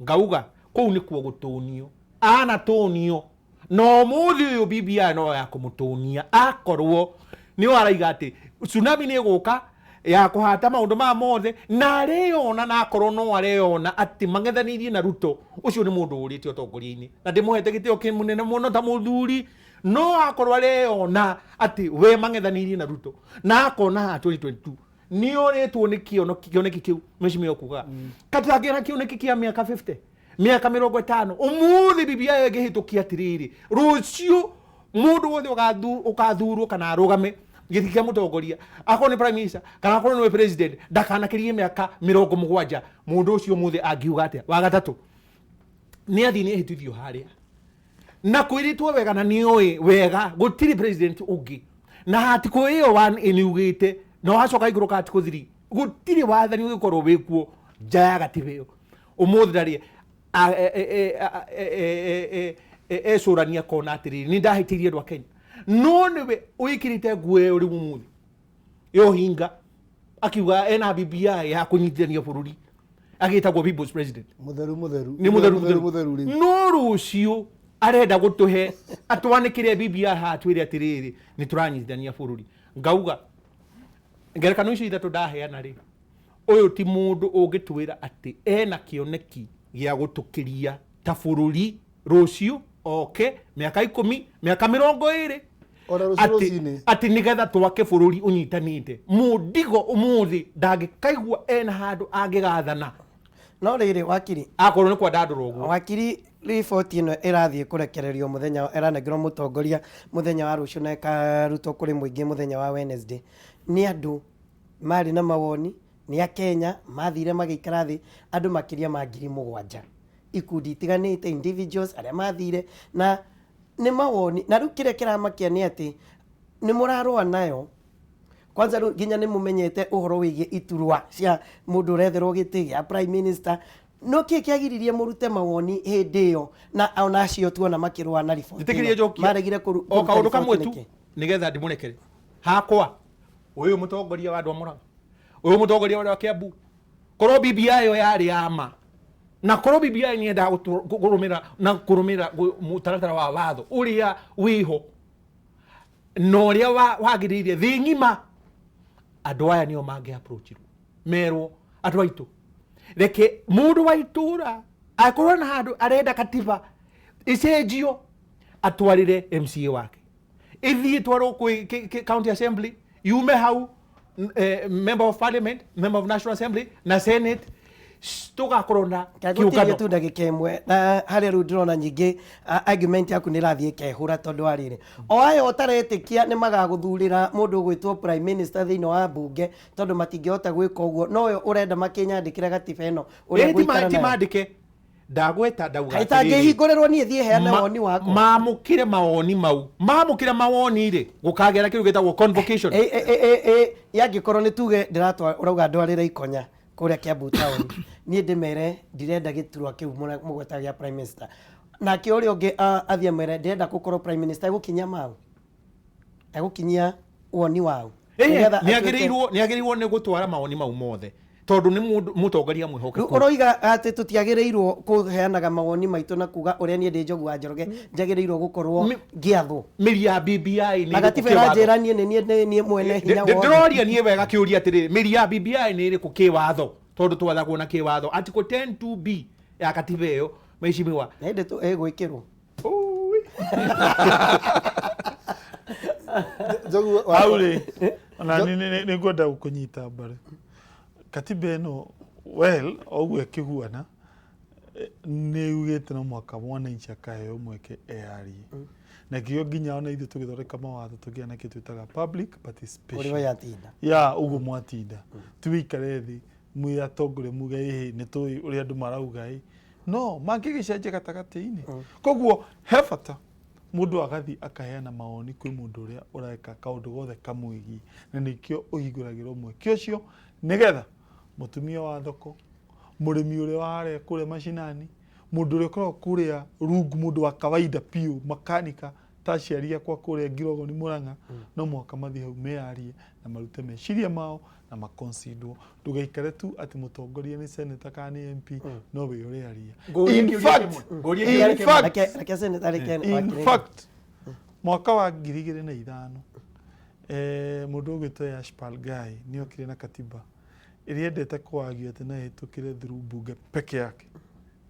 Ngauga kũu nĩkuo gũtũnio, anatũnio na ũmũthĩ ũyũ BBI no ya kũmũtũnia. Akorwo nĩo araiga atĩ tsunami nĩ ĩgũka ya kũhata maũndũ maya mothe, na areyona, na akorwo no areyona atĩ mang'ethanĩirie na Ruto, ũcio nĩ mũndũ ũrĩte ũtongoria-inĩ na ndĩmũhete gĩtĩo kĩmũnene mũno ta mũthuri, no akorwo areyona atĩ we mang'ethanĩirie na Ruto na akona haha 2022 nĩ orĩtwo nĩ kĩoneki kĩu, mheshimiwa kuga katangĩona kĩoneki kĩa mĩaka 50, mĩaka 50, ũmũthĩ BBI ĩngĩhĩtũkia atĩrĩrĩ, rũciũ mũndũ wothe ũkathurwo kana arũgame gĩtĩ kĩa mũtongoria, akorwo nĩ prime minister kana akorwo nĩwe president, ndakanakĩrie mĩaka 70, mũndũ ũcio ũmũthĩ angiuga atĩa? Wa gatatũ nĩ athiĩ nĩ ehĩtithio harĩa na kwĩrĩtwo wega na nĩoĩ wega gũtirĩ president ũngĩ, na hatikũ ĩyo 1A nĩ ugĩte na wacoka ikũrũka hatikũ 3, gũtirĩ wathani ũngĩkorwo wĩkuo nja ya gatiba ĩyo. Ũmũthĩ ndarĩ ecũrania akona atĩrĩrĩ, nĩ ndahĩtĩirie andũ a Kenya, no nĩwe wĩkĩrĩte nguo ĩyo rĩu ũmũthĩ ya ũhinga, akiuga ena BBI ya kũnyitithania bũrũri, agĩtagwo People's President. Mũtheru mũtheru. Nĩ mũtheru. Mũtheru mũtheru rĩu. No rũciũ arenda gũtũhe atwanĩkĩre BBI haha, twĩre atĩrĩrĩ, nĩ tũranyitithania bũrũri. Ngauga ngerekano icio ithatũ ndaheana rĩ, ũyũ ti mũndũ ũngĩtwĩra atĩ ena kĩoneki gĩa gũtũkĩria ta bũrũri rũciũ oke mĩaka 10, mĩaka 20. Ona rũciũ rũcinĩ. Atĩ nĩgetha twake bũrũri ũnyitanĩte, mũndigo ũmũthĩ ndangĩkaigua ena handũ angĩgathana. No rĩrĩ, wakiri, akorwo nĩ kwandandũra ũguo. Wakiri, riboti ĩno ĩrathiĩ kũrekererio mũthenya, ĩranengerwo mũtongoria mũthenya wa rũciũ na ĩkarutwo kũrĩ mũingĩ mũthenya wa Wednesday. Nĩ andũ marĩ na mawoni, nĩ Akenya mathire magĩikara thĩ, andũ makĩria ma 7,000, ikundi itiganĩte, individuals arĩa mathire na nĩ mawoni. Na rĩu kĩrĩa kĩramakia nĩ atĩ nĩ mũrarũa nayo kwanza rĩu nginya nĩ mũmenyete ũhoro wĩgiĩ iturwa cia mũndũ ũretherwo gĩtĩ gĩa prime minister. No kĩ kĩagiririe mũrute mawoni hĩndĩ ĩyo, na ona acio tuona makĩrũa na riboti Njĩtĩkĩrie ĩno? njokie. Maregire o kũruta kaũndũ riboti kamwe tu nĩkĩ? Nĩgetha ndĩmũrekere hakwa, ũyũ mũtongoria wa andũ a Mũrang'a, ũyũ mũtongoria wa andũ a Kiambu, korwo BBI ĩyo yarĩ ya ma, na korwo BBI nĩ yendaga kũrũmĩrĩra na kũrũmĩrĩra mũtaratara wa watho ũrĩa wĩho na ũrĩa wagĩrĩire thĩ ng'ima, andũ aya nĩo mangĩ approachirwo merwo, andũ aitũ, reke mũndũ wa itũra akorwo na handũ arenda katiba ĩcenjio, atwarĩre MCA wake, ĩthiĩ twarwo kwĩ county assembly, yume hau member of parliament, member of national assembly na senate, tũgakorwo na kagũtirie kĩũngano. Tu ndagĩka ĩmwe, na harĩa rĩu ndĩrona nyingĩ argument yaku nĩ ĩrathiĩ ĩkehũra, tondũ wa rĩrĩ, o aya ũtaretĩkia nĩ magagũthurĩra mũndũ ũgwĩtwo prime minister thĩinĩ wa mbunge, tondũ matingĩhota gwĩka ũguo, nowe ũrenda makĩnyandĩkĩra gatiba ĩno ũrĩa Ĩ, ti ngũikara ti nayo. mandĩke, ndagweta ndauga Kaĩ atĩrĩrĩ, itangĩhingũrĩrwo niĩ thiĩ heane woni wakwa? Mamũkĩre mawoni mau, mamũkĩra mawoni rĩ, gũkagĩa na kĩndũ gĩtagwo convocation. Ĩ, ĩ, ĩ, ĩ, ĩ, angĩkorwo nĩ tuge ndĩratwa ũrauga ndwarĩre ikonya kũrĩa Kiambu town, niĩ ndĩmere ndirenda gĩturwa kĩu mũgwetaga gĩa prime minister, nake ũrĩa ũngĩ athiĩ amwĩre ndĩrenda gũkorwo prime minister, egũkinyia mau, egũkinyia woni wau? Nĩgetha Nĩ agĩrĩirwo nĩ gũtwara mawoni mau mothe, tondũ nĩ mũndũ mũtongoria Rĩu mwĩhokeku. ũroiga atĩ tũtiagĩrĩirwo kũheanaga mawoni maitũ na kuga ũrĩa niĩ ndĩ Njogu wa Njoroge njagĩrĩirwo gũkorwo ngĩathwo? Mĩri ya BBI nĩ Na ĩrĩkũ gatiba kĩwatho? ĩranjĩra niĩ nĩ niĩ nĩ niĩ mwene hinya wothe. Ndĩroria niĩ wega kĩũria atĩrĩrĩ, mĩri ya BBI nĩ ĩrĩkũ kĩwatho? Tondũ twathagwo na kĩwatho, article 10 2B ya katiba ĩyo, mheshimiwa. Na ĩndĩ ĩgwĩkĩrwo. Ui. Njogu Hau rĩ, ona nĩ ngwenda kũnyita mbaru katiba ĩno. Well, o ũguo ĩkĩhuana, nĩ yugĩte no mwaka mwananchi akaheo mweke eyarie, na kĩo nginya ona ithuĩ tũgĩthondeka mawatho tũgĩa na kĩndũ twĩtaga public ũrĩa participation. Ũyũ atinda. Ya ũguo mwatinda ti wĩikare thĩ mwĩ atongoria muge ĩhĩ nĩ tũĩ ũrĩa andũ marauga, ĩ no mangĩgĩcenjia gatagatĩ-inĩ. Koguo he bata mũndũ agathiĩ akaheana mawoni kwĩ mũndũ ũrĩa ũreka kaũndũ gothe kamwĩgiĩ, na nĩkĩo ũhingũragĩrwo mweke ũcio, nĩgetha mũtumia wa thoko, mũrĩmi ũrĩa warĩa kũrĩa macinani, Mũndũ ũrĩa ũkoragwo kũrĩa rungu, mũndũ wa kawaida piũ, makanika ta aciari akwa kũrĩa Ngirogoni Murang'a, no mũhaka mathiĩ hau meyarie na marute meciria mao na makonsidwo. Ndũgaikare tu atĩ mũtongoria nĩ senator kana nĩ MP no we ũrĩaria. Ngũrie In kĩũria fact, kĩmwe. Ngũrie in kĩũria kĩmwe. fact, Reke senator areke in wakiri. fact, mwaka wa 2005 mũndũ ũgwĩtwo Yashpal Gai nĩ okire na katiba ĩrĩa endete kũagio atĩ no ĩhĩtũkĩre through bunge peke yake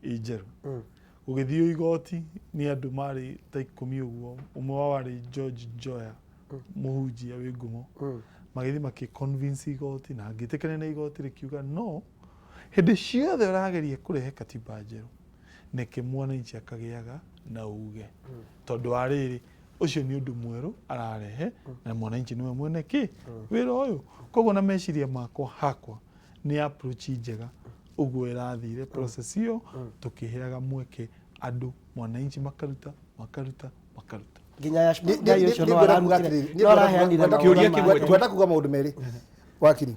ĩ njerũ. Gũgĩthiĩ igoti nĩ andũ marĩ ta 10 ũguo, ũmwe wao arĩ George Njoya, mũhunjia wĩ ngumo. Magĩthiĩ makĩ convince igoti na ngĩtĩkania na igoti rĩkiuga no hĩndĩ ciothe ũrageria kũrehe katiba njerũ nĩkĩ mwananchi akagĩaga na uge, tondũ wa rĩrĩ ũcio nĩ ũndũ mwerũ ararehe na mwananchi nĩwe mwene kĩ wĩra ũyũ. Koguo na meciria makwa hakwa nĩ approach njega ũguo ĩrathire process ĩyo, tũkĩheaga mweke andũ mwananchi makaruta makaruta makaruta. Nginya Yashpal Gai ũcio no ararutire, no araheanire Kĩũria maũndũ kĩmwe make. tu. Ngwenda kuga maũndũ merĩ wakiri.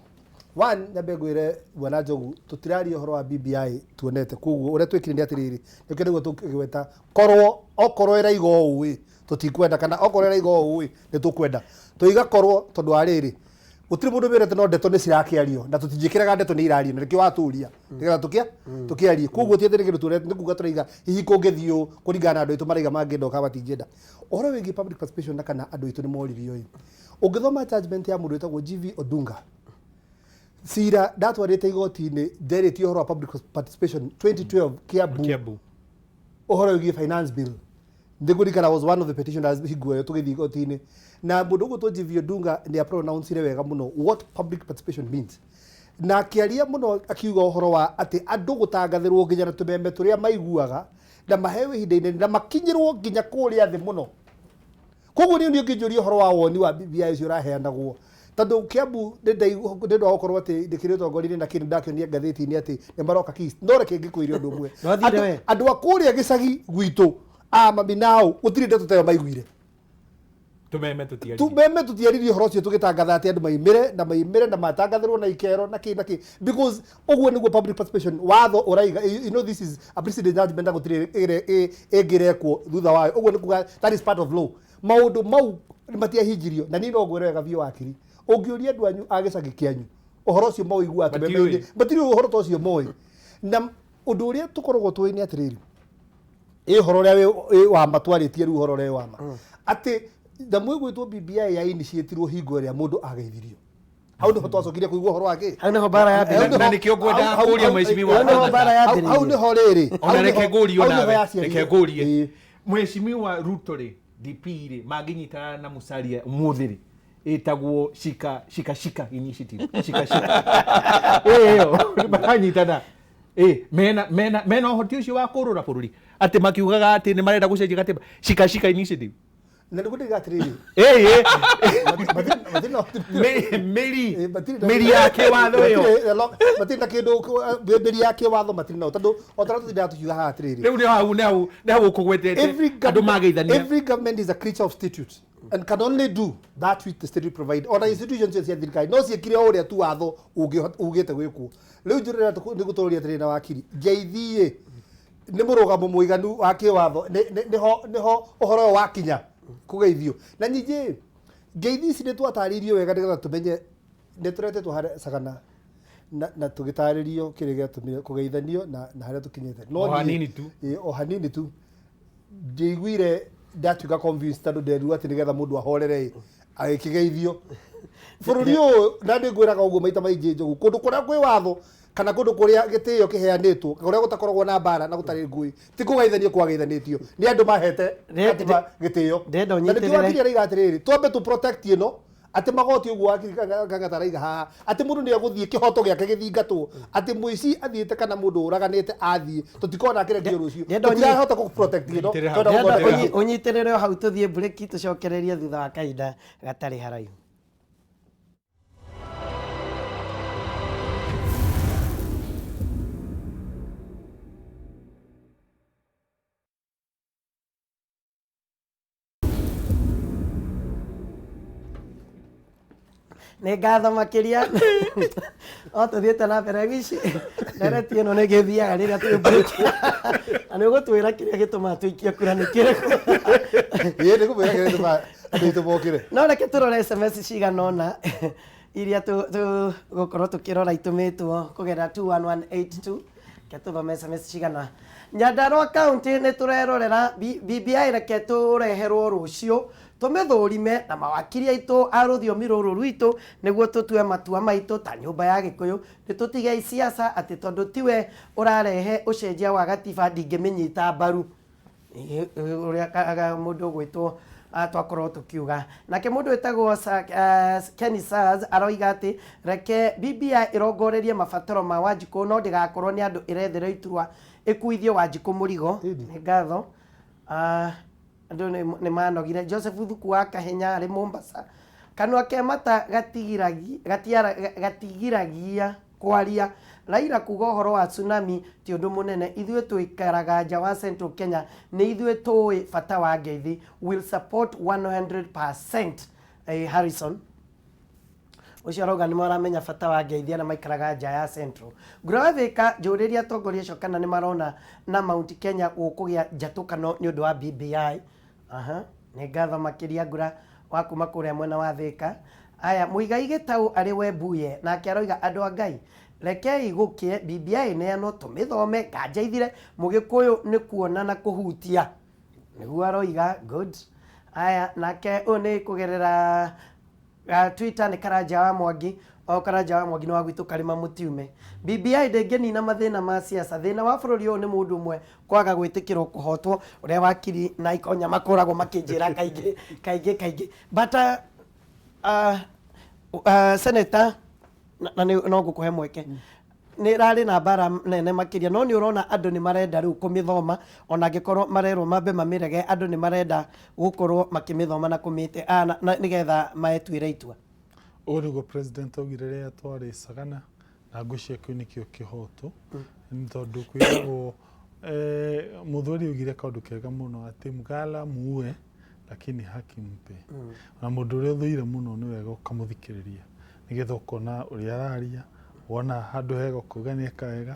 One, nyambe ngwĩre bwana Njogu tũtiraria ũhoro wa BBI tuonete, koguo ũrĩa twĩkire nĩ atĩrĩrĩ, nĩkĩo nĩguo tũkĩgweta korwo okorwo ĩraiga ũũ ĩ tũtikwenda, kana okorwo ĩraiga ũũ ĩ nĩ tũkwenda tũiga korwo, tondũ wa rĩrĩ gũtirĩ mũndũ wĩrĩte no ndeto nĩ cirakĩario na tũtinjĩkĩraga ndeto nĩ irario na nĩkĩo watũria nĩgetha tũkĩarie. Koguo ti atĩ nĩ kĩndũ tuonete, nĩ kuga tũraiga hihi kũngĩthiĩ ũũ kũringana na andũ aitũ maraiga mangĩenda kana matingĩenda. Ũhoro wĩgiĩ public participation na kana andũ aitũ nĩ moririo ĩ, ũngĩthoma judgment ya mũndũ wĩtagwo GV Odunga, cira ndatwarĩte igoti-inĩ nderĩtie ũhoro wa public participation 2012 Kiambu, Kiambu. ũhoro wĩgiĩ finance bill ndĩkũririkana was one of the petitioners hingo ĩyo tũgĩthiĩ igoti-inĩ, na mũndũ ũgwĩtwo GV Odunga nĩ apronouncire wega mũno what public participation means, na akĩaria mũno akiuga ũhoro wa atĩ andũ gũtangathĩrwo nginya na tũmeme tũrĩa maiguaga na maheo ihinda inene na makinyĩrwo nginya kũrĩa thĩ mũno. Koguo niĩ nĩ ũngĩnjũria ũhoro wa woni wa BBI ũcio ũraheanagwo, tondũ Kiambu nĩ ũndũ wa gũkorwo atĩ ndĩkĩrĩ ũtongoria-inĩ na kĩndũ ndakĩonia ngathĩti-inĩ atĩ nĩ maroka Kist, no reke ngĩkwĩre ũndũ ũmwe. Ndwathire we? Andũ a kũrĩa gĩcagi gwitũ a mami nao gũtirĩ ndeto ta ĩyo maiguire. Tumeme tutiaririe. Tumeme tutiaririe ũhoro ũcio tũgĩtangatha atĩ andũ maimĩre na maimĩre na matangathĩrwo na ikero na kĩ na kĩ, because ũguo nĩguo public participation watho ũraiga. You know this is a precedent judgment na gũtirĩ ĩngĩrekwo thutha wayo. Ũguo nĩ kuga that is part of law. Maũndũ mau matiahingirio na niĩ no ngwĩre wega biũ wakiri, ũngĩũria andũ anyu a gĩcagi kĩanyu ũhoro ũcio maũiguaga tũmeme-inĩ, matirĩ ũhoro ta ũcio moĩ. Na ũndũ ũrĩa tũkoragwo tũĩ nĩ atĩrĩrĩ, ĩ ũhoro ũrĩa wĩ wa ma twarĩtie rĩu ũhoro ũrĩa wĩ wa ma atĩ nyamũ ĩgwĩtwo BBI ya initiatirwo hingo ĩrĩa mũndũ ageithirio, hau nĩho twacokire kũigua ũhoro wa kĩ Hau nĩho mbara yambĩrĩirie. Na nĩkĩo ngwendaga kũũria mheshimiwa. Hau nĩho mbara yambĩrĩirie. Hau nĩho rĩrĩ, Ona reke ngũrie hau nĩho onawe, yaciarire. reke ngũrie. Ĩĩ. Mheshimiwa Ruto rĩ, DP rĩ, mangĩnyitana na Musalia ũmũthĩ rĩ, ĩtagwo shika shika shika initiative, shika shika. Ĩyo maranyitana. Mena mena mena ũhoti ũcio wa kũrũra bũrũri atĩ makiugaga atĩ nĩ marenda gũcenjia gatiba, shika shika initiative. Na nĩguo ndĩga atĩrĩrĩ, Mĩri mĩri ya kĩwatho ĩyo matirĩ na kĩndũ mĩri ya kĩwatho matirĩ nayo, tondũ o ta ũrĩa tũtindaga tũkiuga haha atĩrĩrĩ, rĩu nĩ hau nĩ hau nĩ hau ũkũgwetete andũ mageithania. Every government is a creature of statute and can only do that which the statute provide. Ona institutions cia thirikari no ciĩkire o ũrĩa tu watho ugĩte gwĩkwo. Rĩu njũrĩra nĩ gũtũrũria atĩrĩrĩ na wakiri, ngeithi-ĩ nĩ mũrũgamo mũiganu wa kĩwatho, nĩho nĩho ũhoro ũyũ wakinya kũgeithio. Na ningĩ ngeithi ici nĩ twatarĩirio wega nĩgetha tũmenye nĩ tũretetwo harĩa Sagana na tũgĩtarĩrio kĩrĩa gĩatũmire kũgeithanio na harĩa tũkinyĩte. O hanini tu. O hanini tu. Ndiaiguire ndatuĩka convinced tondũ nderirwo atĩ nĩgetha mũndũ ahorere ĩ agĩkĩgeithio. Bũrũri ũyũ na nĩngwĩraga ũguo maita maingĩ Njogu, kũndũ kũrĩa kwĩ watho kana kũndũ kũrĩa gĩtĩo kĩheanĩtwo, kũrĩa gũtakoragwo na mbara na gũtarĩ ngũĩ, ti kũgeithanio kwageithanĩtio, nĩ andũ mahete katiba gĩtĩo. Ndĩrenda Na nĩkĩo ũnyitĩrĩre. wakiri araiga atĩrĩrĩ, twambe tũ protect ĩno atĩ magoti ũguo wakiri Kang'ata araiga haha atĩ mũndũ nĩ egũthiĩ kĩhoto gĩake gĩthingatwo, atĩ mũici athiĩte kana mũndũ ũraganĩte athiĩ tũtikona akĩrekio rũciũ, tũtirahota kũ protect ĩno, twenda gũthondeka. Ũnyitĩrĩre o hau tũthiĩ break tũcokererie thutha wa kahinda gatarĩ haraihu. Nĩ ngatho makĩria. No tũthiĩte na mbere ici ndereti ĩno nĩ gĩthiaga rĩrĩa twĩ break. Na nĩ ũgũtwĩra kĩrĩa gĩtũmaga tũikie kura nĩ kĩrĩkũ. Ĩĩ, nĩ ngũmwĩra kĩrĩa gĩtũmaga andũ aitũ mokĩre. No reke tũrore SMS cigana ũna iria tũgũkorwo tũkĩrora itũmĩtwo kũgerera 21182. Reke tũthome SMS cigana. Nyandarua County nĩ tũrerorera BBI, reke tũreherwo rũciũ tũmĩthũrime na mawakiri aitũ a rũthiomi rũrũ rwitũ nĩguo tũtue matua maitũ ta nyũmba ya Gĩkũyũ. Nĩ tũtige siasa atĩ tondũ tiwe ũrarehe ũcenjia wa gatiba ndingĩmĩnyita mbaru. Ũrĩa mũndũ ũgwĩtwo twakorwo tũkiuga. Nake mũndũ wĩtagwo Kenny Sars aroiga atĩ reke BBI ĩrongorerie mabataro ma Wanjikũ no ndĩgakorwo nĩ andũ ĩretherwo iturwa ĩkuithie Wanjikũ mũrigo. Nĩ ngatho. Andũ nĩ manogire. Joseph Thuku wa Kahenya arĩ Mombasa. Kanua ke mata gatigiragia kwaria. Raila kuga ũhoro wa tsunami ti ũndũ mũnene. Ithuĩ tũikaraga nja wa Central Kenya nĩ ithuĩ tũĩ bata wa ngeithi. Will support 100%. Harrison ũcio arauga nĩ maramenya bata wa ngeithi arĩa maikaraga nja ya Central. Ngũrathĩka njũrĩria atongoria acio kana nĩ marona na Mount Kenya gũkũgĩa njatũkano nĩ ũndũ wa BBI. Aha, nĩ ngatho makĩria Ngura wa kuma kũrĩa mwena wa Thĩka. Aya, Mũigai Gĩtaũ arĩ Webuye nake aroiga andũ a Ngai rekei gũkĩe BBI ĩneanwo tũmĩthome nganja ithire Mũgĩkũyũ nĩ kuona na kũhutia. Nĩguo aroiga. Good. Aya, nake ũyũ nĩ kũgerera Twitter nĩ Karanja wa Mwangi. O Karanja wa Mwangi nĩ wa gwitũ Karĩma Mũtiume. BBI ndĩngĩnina mathĩna ma siasa. Thĩna wa bũrũri ũyũ nĩ mũndũ ũmwe kwaga gwĩtĩkĩrwo kũhotwo, ũrĩa wakiri na Ikonya makoragwo makĩnjĩra kaingĩ kaingĩ kaingĩ. But Senator, na no ngũkũhe mweke, nĩ ĩrarĩ na mbara nene makĩria, no nĩ ũrona andũ nĩ marenda rĩu kũmĩthoma, ona angĩkorwo marerwo mambe mamĩrege, andũ nĩ marenda gũkorwo makĩmĩthoma na kũmĩte nĩgetha maetuĩre itua. Ũguo nĩguo president augire rĩrĩa twarĩ Sagana, na ngwĩciria kĩu nĩkĩo kĩhoto, nĩ tondũ kwĩragwo Mũthweri augire kaũndũ kega mũno atĩ mgala muue lakini haki mpe. Na mũndũ ũrĩa ũthũire mũno nĩ wega ũkamũthikĩrĩria nĩgetha ũkona ũrĩa araria, wona handũ hega ũkauga nĩ eka wega,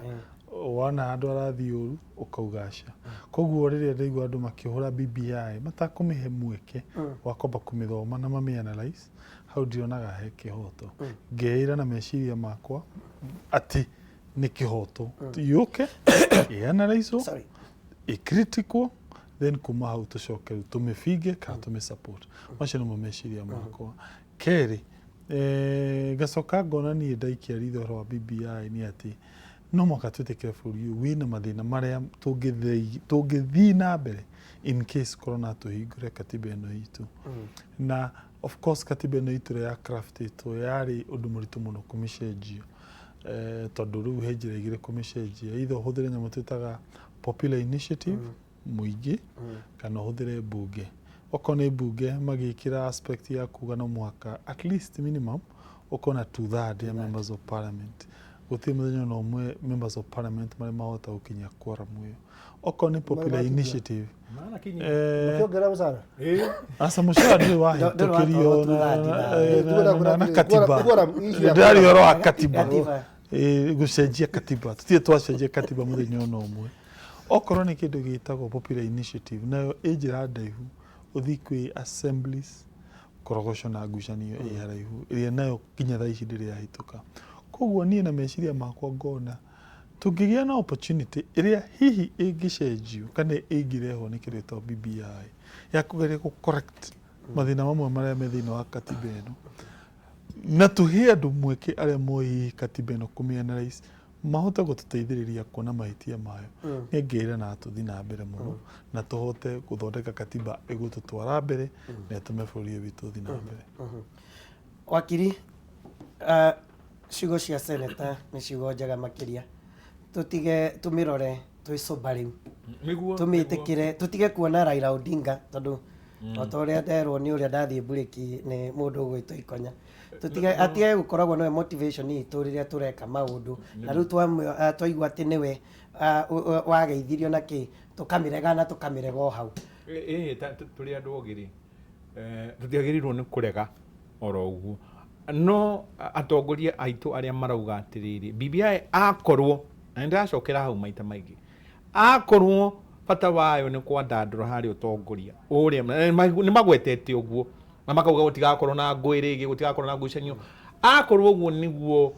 wona handũ arathiĩ ũru ũkauga aca. Koguo rĩrĩa ndaigua andũ makĩhũra BBI matakũmĩhe mweke wa kwamba kũmĩthoma na mamĩ analyze, hau ndionaga he kĩhoto. Ngeĩra na meciria makwa atĩ nĩ kĩhoto yũke ĩanalyzwo, ĩcriticwo, then kuma hau tũcoke rĩu tũmĩbinge kana tũmĩ support. Macio nĩmo meciria makwa. Kerĩ, ngacoka ngona niĩ ndaikia ritho ũhoro wa BBI nĩ atĩ no mũhaka twĩtĩkĩre bũrũri ũyũ wĩna mathĩna marĩa tũngĩthiĩ na mbere in case korwo no tũhingũre katiba ĩno itũ. Na of course katiba ĩno itũ ĩrĩa ya craftĩtwo yarĩ ũndũ mũritũ mũno kũmĩcenjia, tondũ rĩu he njĩra igĩrĩ kũmĩcenjia, either ũhũthĩre nyamũ twĩtaga popular initiative, mũingĩ, kana ũhũthĩre mbunge. Okorwo nĩ mbunge magĩkĩra aspect ya kuga no mũhaka at least minimum ũkorwo na 2/3 ya members of parliament. Gũtirĩ mũthenya ona ũmwe members of parliament marĩ mahota gũkinyia quorum ĩyo. Okorwo nĩ popular initiative, makĩongerera mũcara, aca, mũcara ndũrĩ wahĩtũkĩrio na katiba. Ndĩraria ũhoro wa katiba, gũcenjia katiba, tũtirĩ twacenjia katiba mũthenya ona ũmwe. Okorwo nĩ kĩndũ gĩtagwo popular initiative, nayo ĩ njĩra ndaihu ũthiĩ kwĩ assemblies, korogoco na ngucanio ĩ haraihu, ĩrĩa nayo nginya thaa ici ndĩrĩ yahĩtũka. Koguo niĩ na meciria makwa ngona tũngĩgĩa na opportunity ĩrĩa hihi ĩngĩcenjio kana ĩngĩrehwo nĩ kĩndũ gĩtagwo BBI ya kũgeria gũ correct mathĩna mamwe marĩa me thĩinĩ wa katiba ĩno, na tũhe andũ mweke arĩa moĩ hihi katiba ĩno kũmĩ analyze, mahote gũtũteithĩrĩria kuona mahĩtia mayo, nĩ ngĩra na tũthiĩ na mbere mũno na tũhote gũthondeka katiba ĩgũtũtwara mbere na ĩtũme bũrũri ũyũ witũ ũthiĩ na mbere. Wakiri, ciugo cia seneta nĩ ciugo njega makĩria. Tũtige tũmĩrore twĩ sober rĩu, tũmĩtĩkĩre, tũtige kuona Raila Odinga, tondũ o ta ũrĩa nderwo nĩ ũrĩa ndathiĩ mburĩki nĩ mũndũ ũgwĩtwo Ikonya, tũtige atige gũkoragwo nĩwe motivation itũ rĩrĩa tũreka maũndũ. Na rĩu twaigua atĩ nĩwe wageithirio na kĩ, tũkamĩrega na tũkamĩrega o hau. Ĩĩ, tũrĩ andũ ogĩ rĩ, tũtiagĩrĩirwo nĩ kũrega oro ũguo. No atongoria aitũ arĩa marauga atĩrĩrĩ, BBI akorwo, na nĩndĩracokera hau maita maingĩ, akorwo bata wayo nĩ kwandandũra harĩa ũtongoria ũrĩa nĩ magwetete ũguo na makauga gũtigakorwo na ngũĩ rĩngĩ, gũtigakorwo na ngucanio, akorwo ũguo nĩguo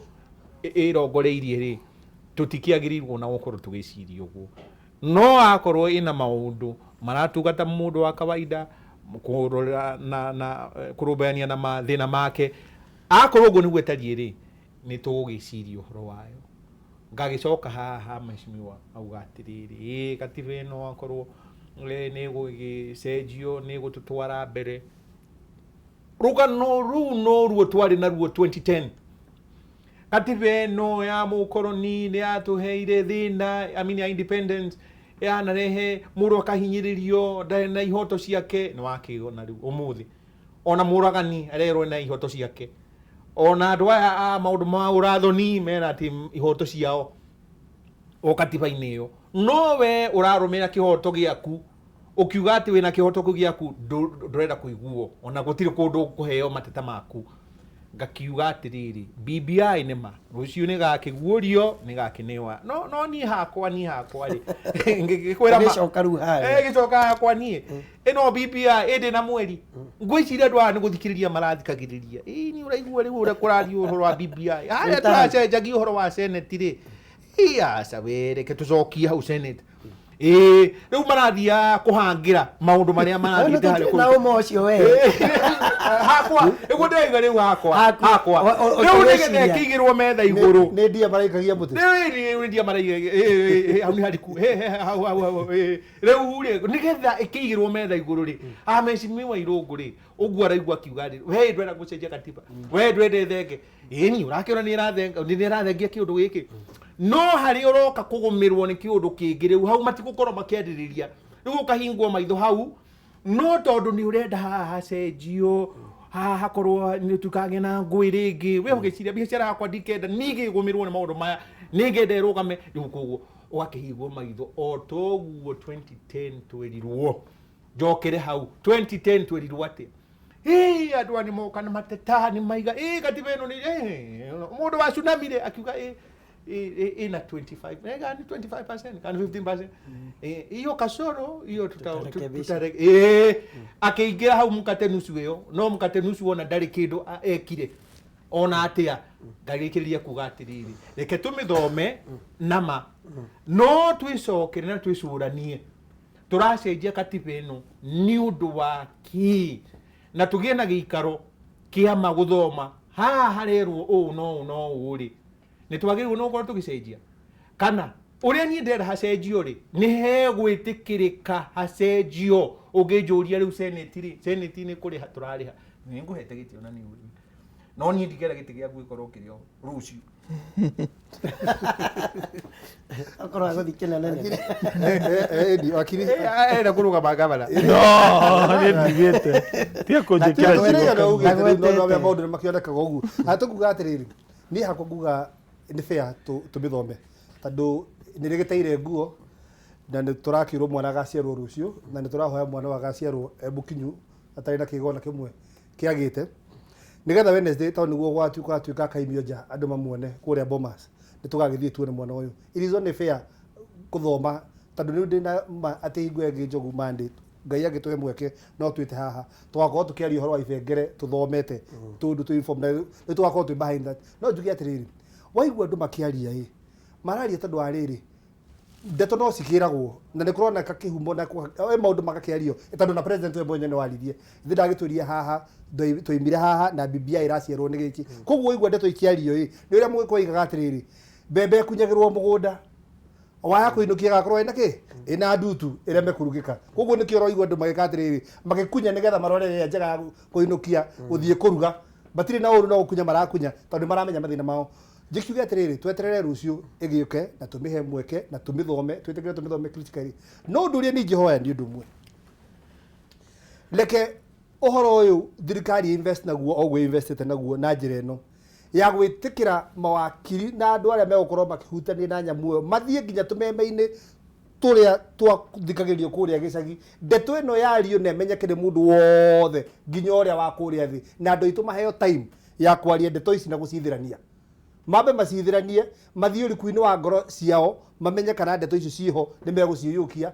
ĩrongoreirie rĩ, tũtikĩagĩrĩirwo na gũkorwo tũgĩciria ũguo. No akorwo ĩna maũndũ maratungata mũndũ wa kawaida kũrora na kũrũmbũyania na mathĩna make, akorwo ũguo nĩguo ĩtariĩ rĩ, nĩ tũgũgĩciria ũhoro wayo. Ngagĩcoka haha mheshimiwa auga atĩrĩrĩ, ĩ katiba ĩno akorwo nĩ ĩgũgĩcenjio, nĩ ĩgũtũtwara mbere. Rũgano rũu noruo twarĩ naruo 2010. Katiba ĩno ya mũkoroni nĩ yatũheire thĩna, I mean ya independence, yanarehe mũndũ akahinyĩrĩrio, ndarĩ na ihoto ciake. Nĩ wakĩona rĩu ũmũthĩ ona mũragani arerwo na ihoto ciake, ona andũ aya a maũndũ ma ũrathoni mena atĩ ihoto ciao o katiba-inĩ ĩyo. No we ũrarũmĩrĩra kĩhoto gĩaku, ũkiuga atĩ wĩna kĩhoto kĩu gĩaku, ndũrenda kũiguo, ona gũtirĩ kũndũ ũkũheo mateta maku. Ngakiuga atĩrĩrĩ, BBI nĩ ma rũciũ nĩ gakĩguũrio, nĩ gakĩnewa. No niĩ hakwa, niĩ hakwa rĩ, ngĩkwĩra ma Gĩcoka rĩu harĩa. Gĩcoka hakwa niĩ ĩno BBI ĩndĩ na mweri ngwĩciria andũ aya nĩ gũthikĩrĩria marathikagĩrĩria. Ĩĩ nĩ ũraigua rĩu ũrĩa kũrario ũhoro wa BBI harĩa tũracenjagia ũhoro wa Senate rĩ, ĩ aca we reke tũcokie hau Senate. Ĩĩ rĩu marathiaga kũhangĩra maũndũ marĩa marathiĩte harĩa na ũma ũcio we hakwa nĩguo ndĩrauga rĩu hakwa hakwa rĩu nĩgetha ĩkĩigĩrwo metha igũrũ nĩ ndia maraikagia mũtĩ nĩ ndia maraigagia hau nĩ hariku hau hau hau rĩu rĩ nĩgetha ĩkĩigĩrwo metha igũrũ rĩ amecimiwa Irũngũ rĩ ũguo araigua akiuga rĩ we ndwenda gũcenjia katiba we ndwenda ĩthenge ĩni ũrakĩona nĩ ĩrathenga nĩ ĩrathengia kĩũndũ gĩkĩ no harĩa ũroka kũgũmĩrwo nĩ kĩũndũ kĩngĩ rĩu hau matigũkorwo makĩarĩrĩria rĩu ũkahingwo maitho hau no tondũ nĩ ũrenda haha hacenjio haha hakorwo nĩ tukagĩa na ngũĩ rĩngĩ we ũgĩciria biacara yakwa ndikenda ningĩ gũmĩrwo nĩ maũndũ maya nĩngenda ĩrũgame rĩu koguo ũgakĩhingwo maitho o toguo 2010 twerirwo njokere hau 2010 twerirwo atĩa ĩ andũ aya nĩmoka nĩ mateta nĩ maiga ĩ katiba ĩno nĩ mũndũ wa tsunami rĩ akiuga ĩ ĩna 25 kana 25% kana 15% hiyo kasoro hiyo akĩingĩra hau mkate nusu ĩyo no mkate nusu ona ndarĩ kĩndũ ekire ona atĩa ngarĩkĩrĩria kuga atĩrĩrĩ reke tũmĩthome nama no twĩcokere na twĩcũranie tũracenjia katiba ĩno nĩ ũndũ wa kĩ na tũgĩe na gĩikaro kĩama gũthoma haha harerwo ũũ no ũũ no ũũ rĩ nĩ twagĩrĩirwo nĩ gũkorwo tũgĩcenjia kana ũrĩa niĩ ndĩrenda hacenjio rĩ nĩ hegwĩtĩkĩrĩka hacenjio ũngĩnjũria rĩu senate rĩ senate nĩ kũrĩha tũrarĩha nĩ ngũhete gĩtĩ ona nĩ ũrĩ no niĩ ndingĩenda gĩtĩ gĩaku gĩkorwo kĩrĩ o rũciũ Akorwo agũthiĩ kĩnene nene. Edi wakiri enda kũrũgama gavana No, nĩ ndigĩte. Tiga kũnjĩkĩra Ndagwetete. ciugo kanua. Ndagwetete. No maũndũ nĩ makĩonekaga ũguo. Tũkuga atĩrĩrĩ, niĩ hakwa nguga nĩ fair tũmĩthome tondũ nĩ rĩgĩteire nguo na nĩ tũrakĩrwo mwana agaciarwo rũciũ na nĩ tũrahoya mwana ũyũ agaciarwo e mũkinyu atarĩ na kĩgona kĩmwe kĩagĩte nĩgetha Wednesday tondũ nĩguo gwatuĩka akaimio nja andũ mamuone kũrĩa Bomas nĩ tũgagĩthiĩ tuone mwana ũyũ. It is only fair gũthoma tondũ rĩu ndĩna ma atĩ hingo ĩngĩ Njogu Monday Ngai angĩtũhe mweke no twĩte haha tũgakorwo tũkĩaria ũhoro wa ibengere tũthomete tondũ twĩ informed na nĩ tũgakorwo twĩ behind that. No njuge atĩrĩrĩ, waigua andũ makĩaria ĩ mararia tondũ wa rĩrĩ ndeto no cikĩragwo na nĩ kũroneka kĩhumo na maũndũ magakĩario tondũ na president we mwenye nĩ waririe ithuĩ ndagĩtwĩrie haha twaimire haha na BBI ĩraciarwo nĩ gĩkĩ koguo waigua ndeto ikĩario ĩ nĩ ũrĩa mũgĩkũyũ oigaga atĩrĩrĩ mbembe ĩkunyagĩrwo mũgũnda waya kũinũkia gakorwo ĩna kĩ ĩna ndutu ĩreme kũrugĩka koguo nĩkĩo ũraigua andũ magĩka atĩrĩrĩ magĩkunya nĩgetha marore ĩrĩa njega ya kũinũkia gũthiĩ kũruga matirĩ na ũru no gũkunya marakunya tondũ nĩ maramenya mathĩna mao njĩkiuge atĩrĩrĩ tweterere rũciũ ĩgĩũke na tũmĩhe mweke na tũmĩthome twĩtĩkĩre tũmĩthome critically no ũndũ ũrĩa niĩ ingĩhoya nĩ ũndũ ũmwe reke ũhoro ũyũ thirikari invest naguo o ũguo investĩte naguo na njĩra ĩno ya gwĩtĩkĩra mawakiri na andũ arĩa megũkorwo makĩhutania na nyamũ ĩyo mathiĩ nginya tũmeme-inĩ tũrĩa twathikagĩrĩrio kũrĩa gĩcagi ndeto ĩno yario na ĩmenyeke nĩ mũndũ wothe nginya ũrĩa wa kũrĩa thĩ na andũ aitũ maheo time Ya kwaria ndeto ici na gũcithĩrania, mambe macithĩranie, mathiĩ ũriku-inĩ wa ngoro ciao, mamenye kana ndeto icio ciĩho nĩ megũciũyũkia.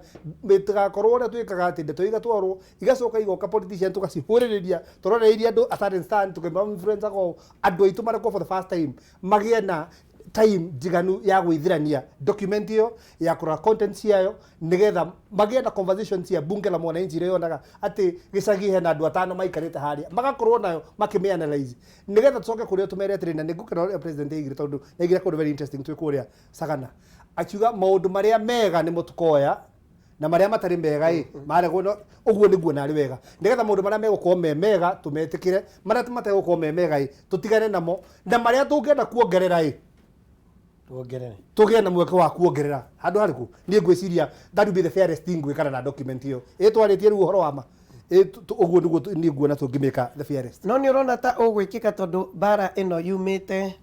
Itigakorwo ũrĩa twĩkaga atĩ ndeto igatwarwo, igacoka igoka, politician tũgacihũrĩrĩria tũroreirie andũ a certain stand, tũkĩma influence go andũ aitũ marekwo. For the first time magĩe na time njiganu ya gwĩthirania document ĩyo, ya kũrora content ciayo, nĩgetha magĩe na conversation cia bunge la mwananchi iria yonaga atĩ gĩcagi hena andũ atano maikarĩte harĩa, magakorwo nayo makĩmĩ analyze, nĩgetha tũcoke kũrĩa tũmere atĩrĩ. Na nĩngũkena ũrĩa president aigire, tondũ nĩaigire kũndũ very interesting. Twĩ kũrĩa Sagana akiuga maũndũ marĩa mega nĩmo tũkoya na marĩa matarĩ mega ĩ maregwo. No ũguo nĩguo narĩ wega, nĩgetha maũndũ marĩa megũkorwo me mega tũmetĩkĩre, marĩa mategũkorwo me mega ĩ tũtigane namo, na marĩa tũngĩenda kuongerera ĩ tuongerere. Tũgĩe na mweke wa kuongerera handũ harĩkũ. Niĩ ngwĩciria that would be the fairest thing gwĩkana na document ĩyo ĩtwarĩtie rĩu ũhoro wa ma. Ũguo nĩguo niĩ nguona tũngĩmĩka the fairest. No nĩ ũrona ta ũgwĩkĩka, tondũ mbara ĩno yumĩte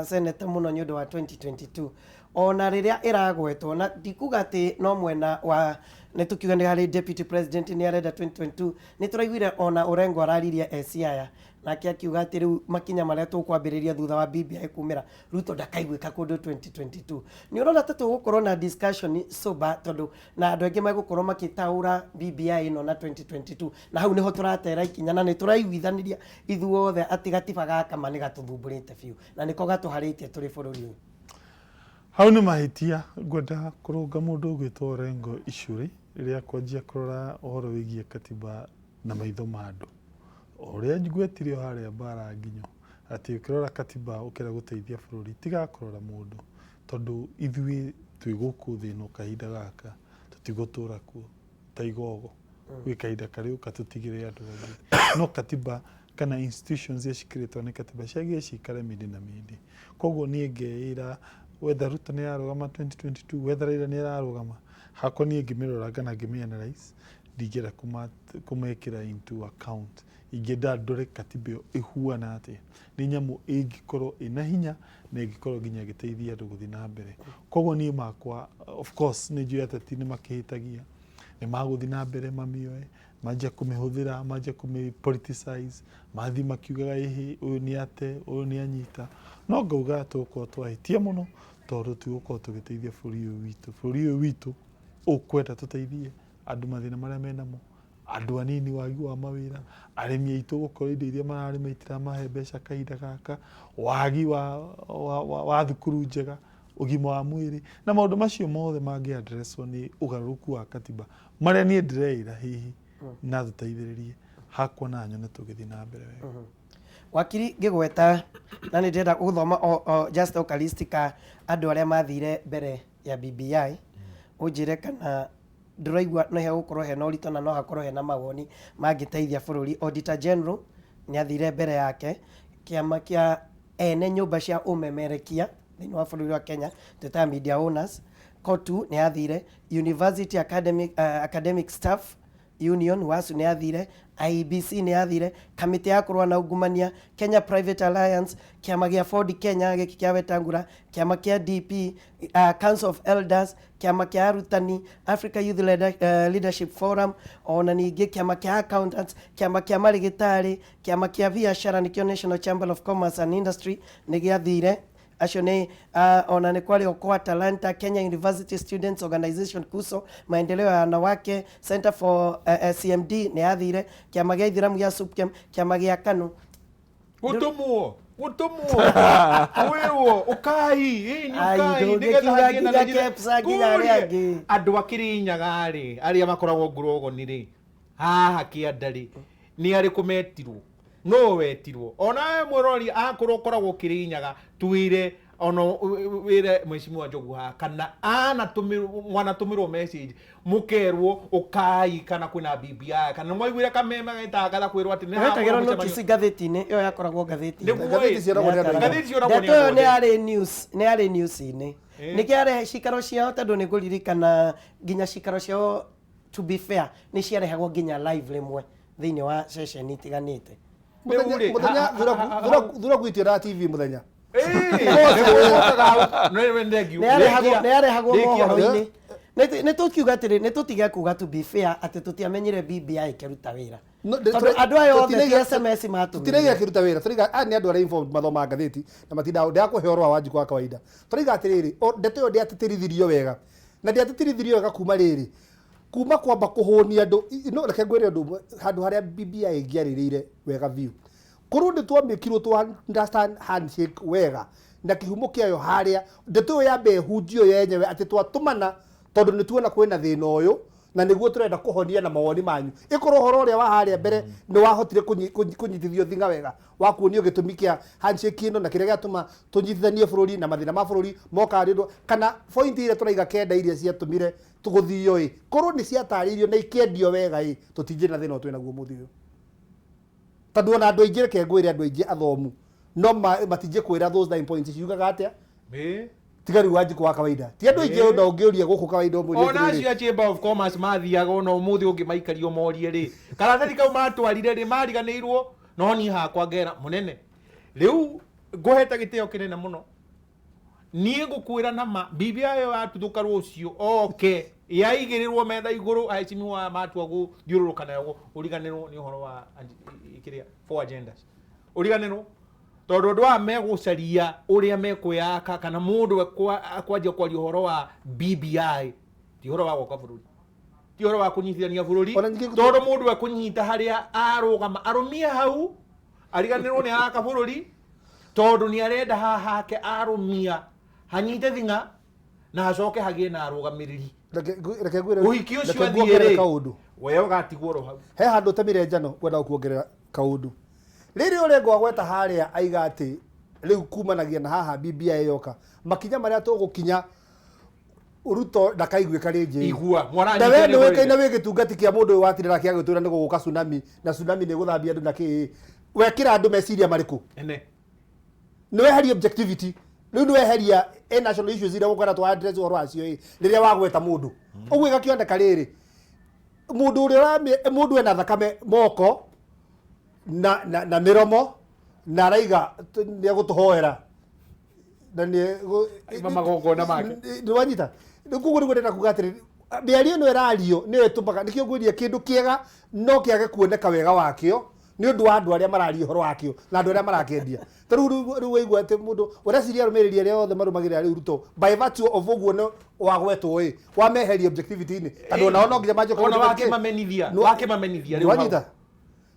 seneta mũno nĩ ũndũ wa 2022, ona rĩrĩa ĩragwetwo, na ndikuga atĩ no mwena wa nĩ tũkiuga nĩ harĩ deputy president nĩ arenda 2022. Nĩ tũraiguire ona Orengo araririe Siaya, nake akiuga atĩ rĩu makinya marĩa tũkwambĩrĩria thutha wa BBI kumĩra, Ruto ndakaiguĩka kũndũ 2022. Nĩ ũrona ta tũgũkorwo na discussion sober, tondũ na andũ aingĩ megũkorwo makĩtaũra BBI ĩno na 2022, na hau nĩho tũratera ikinya, na nĩ tũraiguithaniria ithuothe atĩ gatiba gaka ma nĩ gatũthumbũrĩte biũ na nĩko gatũharĩtie tũrĩ bũrũri ũyũ? Hau nĩ mahĩtia. Ngwenda kũrũnga mũndũ ũgwĩtwo Orengo Icũrĩ rĩrĩa kwanjia kũrora ũhoro wĩgiĩ katiba na maitho ma andũ. O ũrĩa ngwetire o harĩa mbara nginyo atĩ ũkĩrora katiba ũkĩenda gũteithia bũrũri, tiga kũrora mũndũ, tondũ ithuĩ twĩ gũkũ thĩ ĩno kahinda gaka, tũtigũtũra kuo ta igogo. Gwĩ kahinda karĩũka tũtigĩre andũ angĩ, no katiba kana institutions iria cikĩrĩtwo nĩ katiba ciagĩrĩire cikare mĩndĩ na mĩndĩ. Koguo niĩ ngeĩra wetha Ruto nĩ ararũgama 2022, wetha Raila nĩ ararũgama, hakwa niĩ ngĩmĩrora kana ngĩmĩ analyze, ndingĩenda kũmekĩra into account. Ingĩenda ndore katiba ĩyo ĩhuana atĩa, nĩ nyamũ ĩngĩkorwo ĩna hinya na ĩngĩkorwo nginya ĩgĩteithia andũ gũthiĩ na mbere. Koguo niĩ makwa, of course nĩ njũĩ ateti nĩ makĩhĩtagia, nĩ magũthiĩ na mbere mamĩoe, manjia kũmĩhũthĩra, manjia kũmĩ politicize, mathiĩ makiugaga ĩhĩ, ũyũ nĩ ate, ũyũ nĩ anyita. No ngauga tũgũkorwo twahĩtia mũno, tondũ tũgũkorwo tũgĩteithia bũrũri ũyũ witũ. Bũrũri ũyũ witũ ũkwenda tũteithie andũ mathĩna marĩa menamo, andũ anini, wagi wa mawĩra, arĩmi aitũ gũkorwo indo iria mararĩma itiramahe mbeca kahinda gaka, wagi wa thukuru njega, ũgima wa mwĩrĩ, na maũndũ macio mothe mangĩ addresswo nĩ ũgarũrũku wa katiba marĩa niĩ ndĩreĩra hihi na tũteithĩrĩrie hakwa na nyone tũgĩthiĩ na mbere wega. Wakiri, ngĩgweta na nĩ ndĩrenda gũthoma o just o kalist ka andũ arĩa mathire mbere ya BBI, ũnjĩre kana ndũraigua no hegũkorwo hena ũritũ na no hakorwo hena mawoni mangĩteithia bũrũri. Auditor General nĩ athire mbere yake, kĩama kĩa ene nyũmba cia ũmemerekia thĩinĩ wa bũrũri wa Kenya, twĩtaga media owners, COTU, nĩ yathire, University Academic Staff Union, WASU, nĩ yathire, IEBC nĩ yathire, kamĩtĩ ya kũrũa na ungumania, Kenya Private Alliance, kĩama gĩa Ford Kenya gĩkĩ kĩa Wetangula, kĩama kĩa DP, Council of Elders, kĩama kĩa arutani, Africa Youth Leadership Forum, ona ningĩ kĩama kĩa accountants, kĩama kĩa marĩgĩtarĩ, kĩama kĩa biacara nĩkĩo National Chamber of Commerce and Industry nĩ gĩathire. Acio nĩ ona nĩ kwarĩ Okoa Talanta, Kenya University Students Organization, KUSO, maendeleo ya wanawake, Center for CMD nĩ yathire, kĩama gĩa ithiramu gĩa SUPKEM, kĩama gĩa KANU. Gũtũmwo, gũtũmwo, kwĩrwo ũkai ĩ nĩ Ai, ũkai ndũngĩkiuga nĩgetha hagĩe na nginya KEPSA, nginya arĩa Kũrie, angĩ. Andũ a Kĩrĩnyaga rĩ, arĩa makoragwo ngurogoni rĩ, haha kĩanda rĩ, nĩ arĩkũ metirwo? No wetirwo onawe mwĩrori akorwo ũkoragwo Kĩrĩnyaga, twĩre ona wĩre mheshimiwa Njogu haha kana anatũmĩrwo, mwanatũmĩrwo message mũkerwo ũkai, kana kwĩna BBI, kana nĩmwaiguire kameme gagĩtangatha kwĩrwo atĩ nĩ wekagĩrwo hakorwo mũcemanio. Notice ngathĩti-inĩ ĩyo, yakoragwo ngathĩti-inĩ. Nĩguo Ngathĩti ĩ. cioragwo nĩ andũ aingĩ. Ngathĩti cioragwo nĩ Ndeto ĩyo andũ nĩ othe. yarĩ news, nĩ yarĩ news-inĩ. Nĩkĩo yarehe cikaro ciao, tondũ nĩ ngũririkana nginya cikaro ciao, to be fair, nĩ ciarehagwo nginya live rĩmwe thĩinĩ wa ceceni itiganĩte. Rĩu rĩ, Mũthenya thura gwitĩra TV mũthenya. Ĩĩ, nĩguo ũkaga hau. Nĩ- nĩ thank you. Nĩ yarehagwo Rĩkia mohoro-inĩ. Nĩ tũkiuga atĩrĩ, nĩ tũtige kuga, to be fair, atĩ tũtiamenyire BBI ĩkĩruta wĩra. No, Tondũ andũ aya othe ti SMS matũmire. Tũtiraiga ĩkĩruta wĩra, tũraiga aya nĩ andũ arĩa informed, mathomaga ngathĩti na matindaga ndĩrakũhe ũhoro wa Wanjikũ wa kawaida. Tũraiga atĩrĩrĩ, ndeto ĩyo ndĩatĩtĩrithirio wega, na ndĩatĩtĩrithirio wega kuma rĩrĩ, kuma kwamba kũhũnia andũ. No reke ngwĩre ũndũ ũmwe, handũ harĩa BBI ĩngĩarĩrĩire wega biũ, korwo nĩ twamĩkirwo twa understand handshake wega na kĩhumo kĩayo, harĩa ndeto ĩyo yambe ĩhunjio yenyewe atĩ twatũmana tondũ nĩ tuona kwĩna thĩna ũyũ na nĩguo tũrenda kũhonia na mawoni manyu, ĩkorwo ũhoro ũrĩa wa harĩa mbere nĩ wahotire kũnyitithio thinga wega wa kuonio gĩtũmi kĩa handshake ĩno na kĩrĩa gĩatũma tũnyitithanie bũrũri na mathĩna ma bũrũri mokaga nĩ ũndũ kana point iria tũraiga kenda iria ciatũmire tũgũthio ĩ, korwo nĩ ciatarĩirio na ikĩendio wega ĩ, tũtingĩrĩ na thĩna ũyũ twĩnaguo mũthĩ ũyũ, tondũ ona andũ aingĩ, reke ngwĩre, andũ aingĩ athomu no matingĩkwĩra those nine points ciugaga atĩa. Tiga rĩu Wanjikũ wa kawaida, ti andũ aingĩ ona ũngĩũria gũkũ kawaida ũmũrie Ona atĩrĩrĩ, acio a Chamber of Commerce mathiaga, ona ũmũthĩ ũngĩmaikaria ũmorie rĩ, karatathi kau matwarire rĩ, mariganĩirwo. No niĩ hakwa ngera mũnene rĩu ngũhete gĩtĩo kĩnene mũno. Niĩ ngũkwĩra na ma, BBI ĩyo yatuthũka rũciũ oke yaigĩrĩrwo metha igũrũ, aheshimiwa matua gũthiũrũrũka nayo, ũriganĩrwo nĩ ũhoro wa kĩrĩa four agendas, ũriganĩrwo, tondũ andũ aya megũcaria ũrĩa mekwĩyaka kana mũndũ ekwanjia kwaria ũhoro wa BBI, ti ũhoro wa gwaka bũrũri, ti ũhoro wa kũnyitithania bũrũri. Ona ningĩ Tondũ mũndũ ekũnyita harĩa arũgama arũmie hau, ariganĩrwo nĩ araka bũrũri, tondũ nĩ arenda haha hake arũmia hanyite thing'a na hacoke hagĩe na arũgamĩrĩri. Reke ngwĩre, Ũhiki ũcio reke athiĩ nguongerere rĩ, kaũndũ. We ũgatigwo oro hau. He handũ ũtemire njano, ngwenda gũkuongerera kaũndũ. Rĩrĩ ũrĩa ngwagweta harĩa aiga atĩ rĩu kumanagia na haha BBI yoka, makinya marĩa tũgũkinya, Ruto ndakaiguĩka rĩngĩ. Igua Na mwaranyitwo we nĩ nĩũĩkaine ũrĩrĩ. wĩ gĩtungati kĩa mũndũ ũyũ watinda nake agĩtwĩra nĩ gũgũka tsunami na tsunami nĩ gũthambia andũ na kĩ, wekĩra andũ meciria marĩkũ? Ene. Nĩ weheria objectivity rĩu, nĩ weheria national issues iria gũkwenda twa address ũhoro wacio ĩ rĩrĩa wagweta mũndũ ũguo, ĩgakĩoneka rĩrĩ mũndũ ũrĩa mũndũ ena thakame moko na mĩromo na araiga nĩ egũtũhoera na nĩ Aima magongona make. Nĩ wanyita? Rĩu koguo nĩguo ndĩrenda kuga atĩrĩrĩ, mĩario ĩno ĩrario nĩyo ĩtũmaga, nĩkĩo ngwĩria kĩndũ kĩega no kĩage kuoneka wega wakĩo nĩ ũndũ wa andũ arĩa mararia ũhoro wakĩo na andũ arĩa marakĩendia. Ta rĩu waigua atĩ mũndũ ũreciria arũmĩrĩri arĩa othe marũmagĩrĩra rĩu Ruto by virtue of ũguo nĩ wagwetwo ĩ, wameheria objectivity-inĩ, tondũ onao no nginya manjoke Ona gũtuĩka kĩ? wakĩmamenithia, wakĩmamenithia rĩu hau. Wanyita?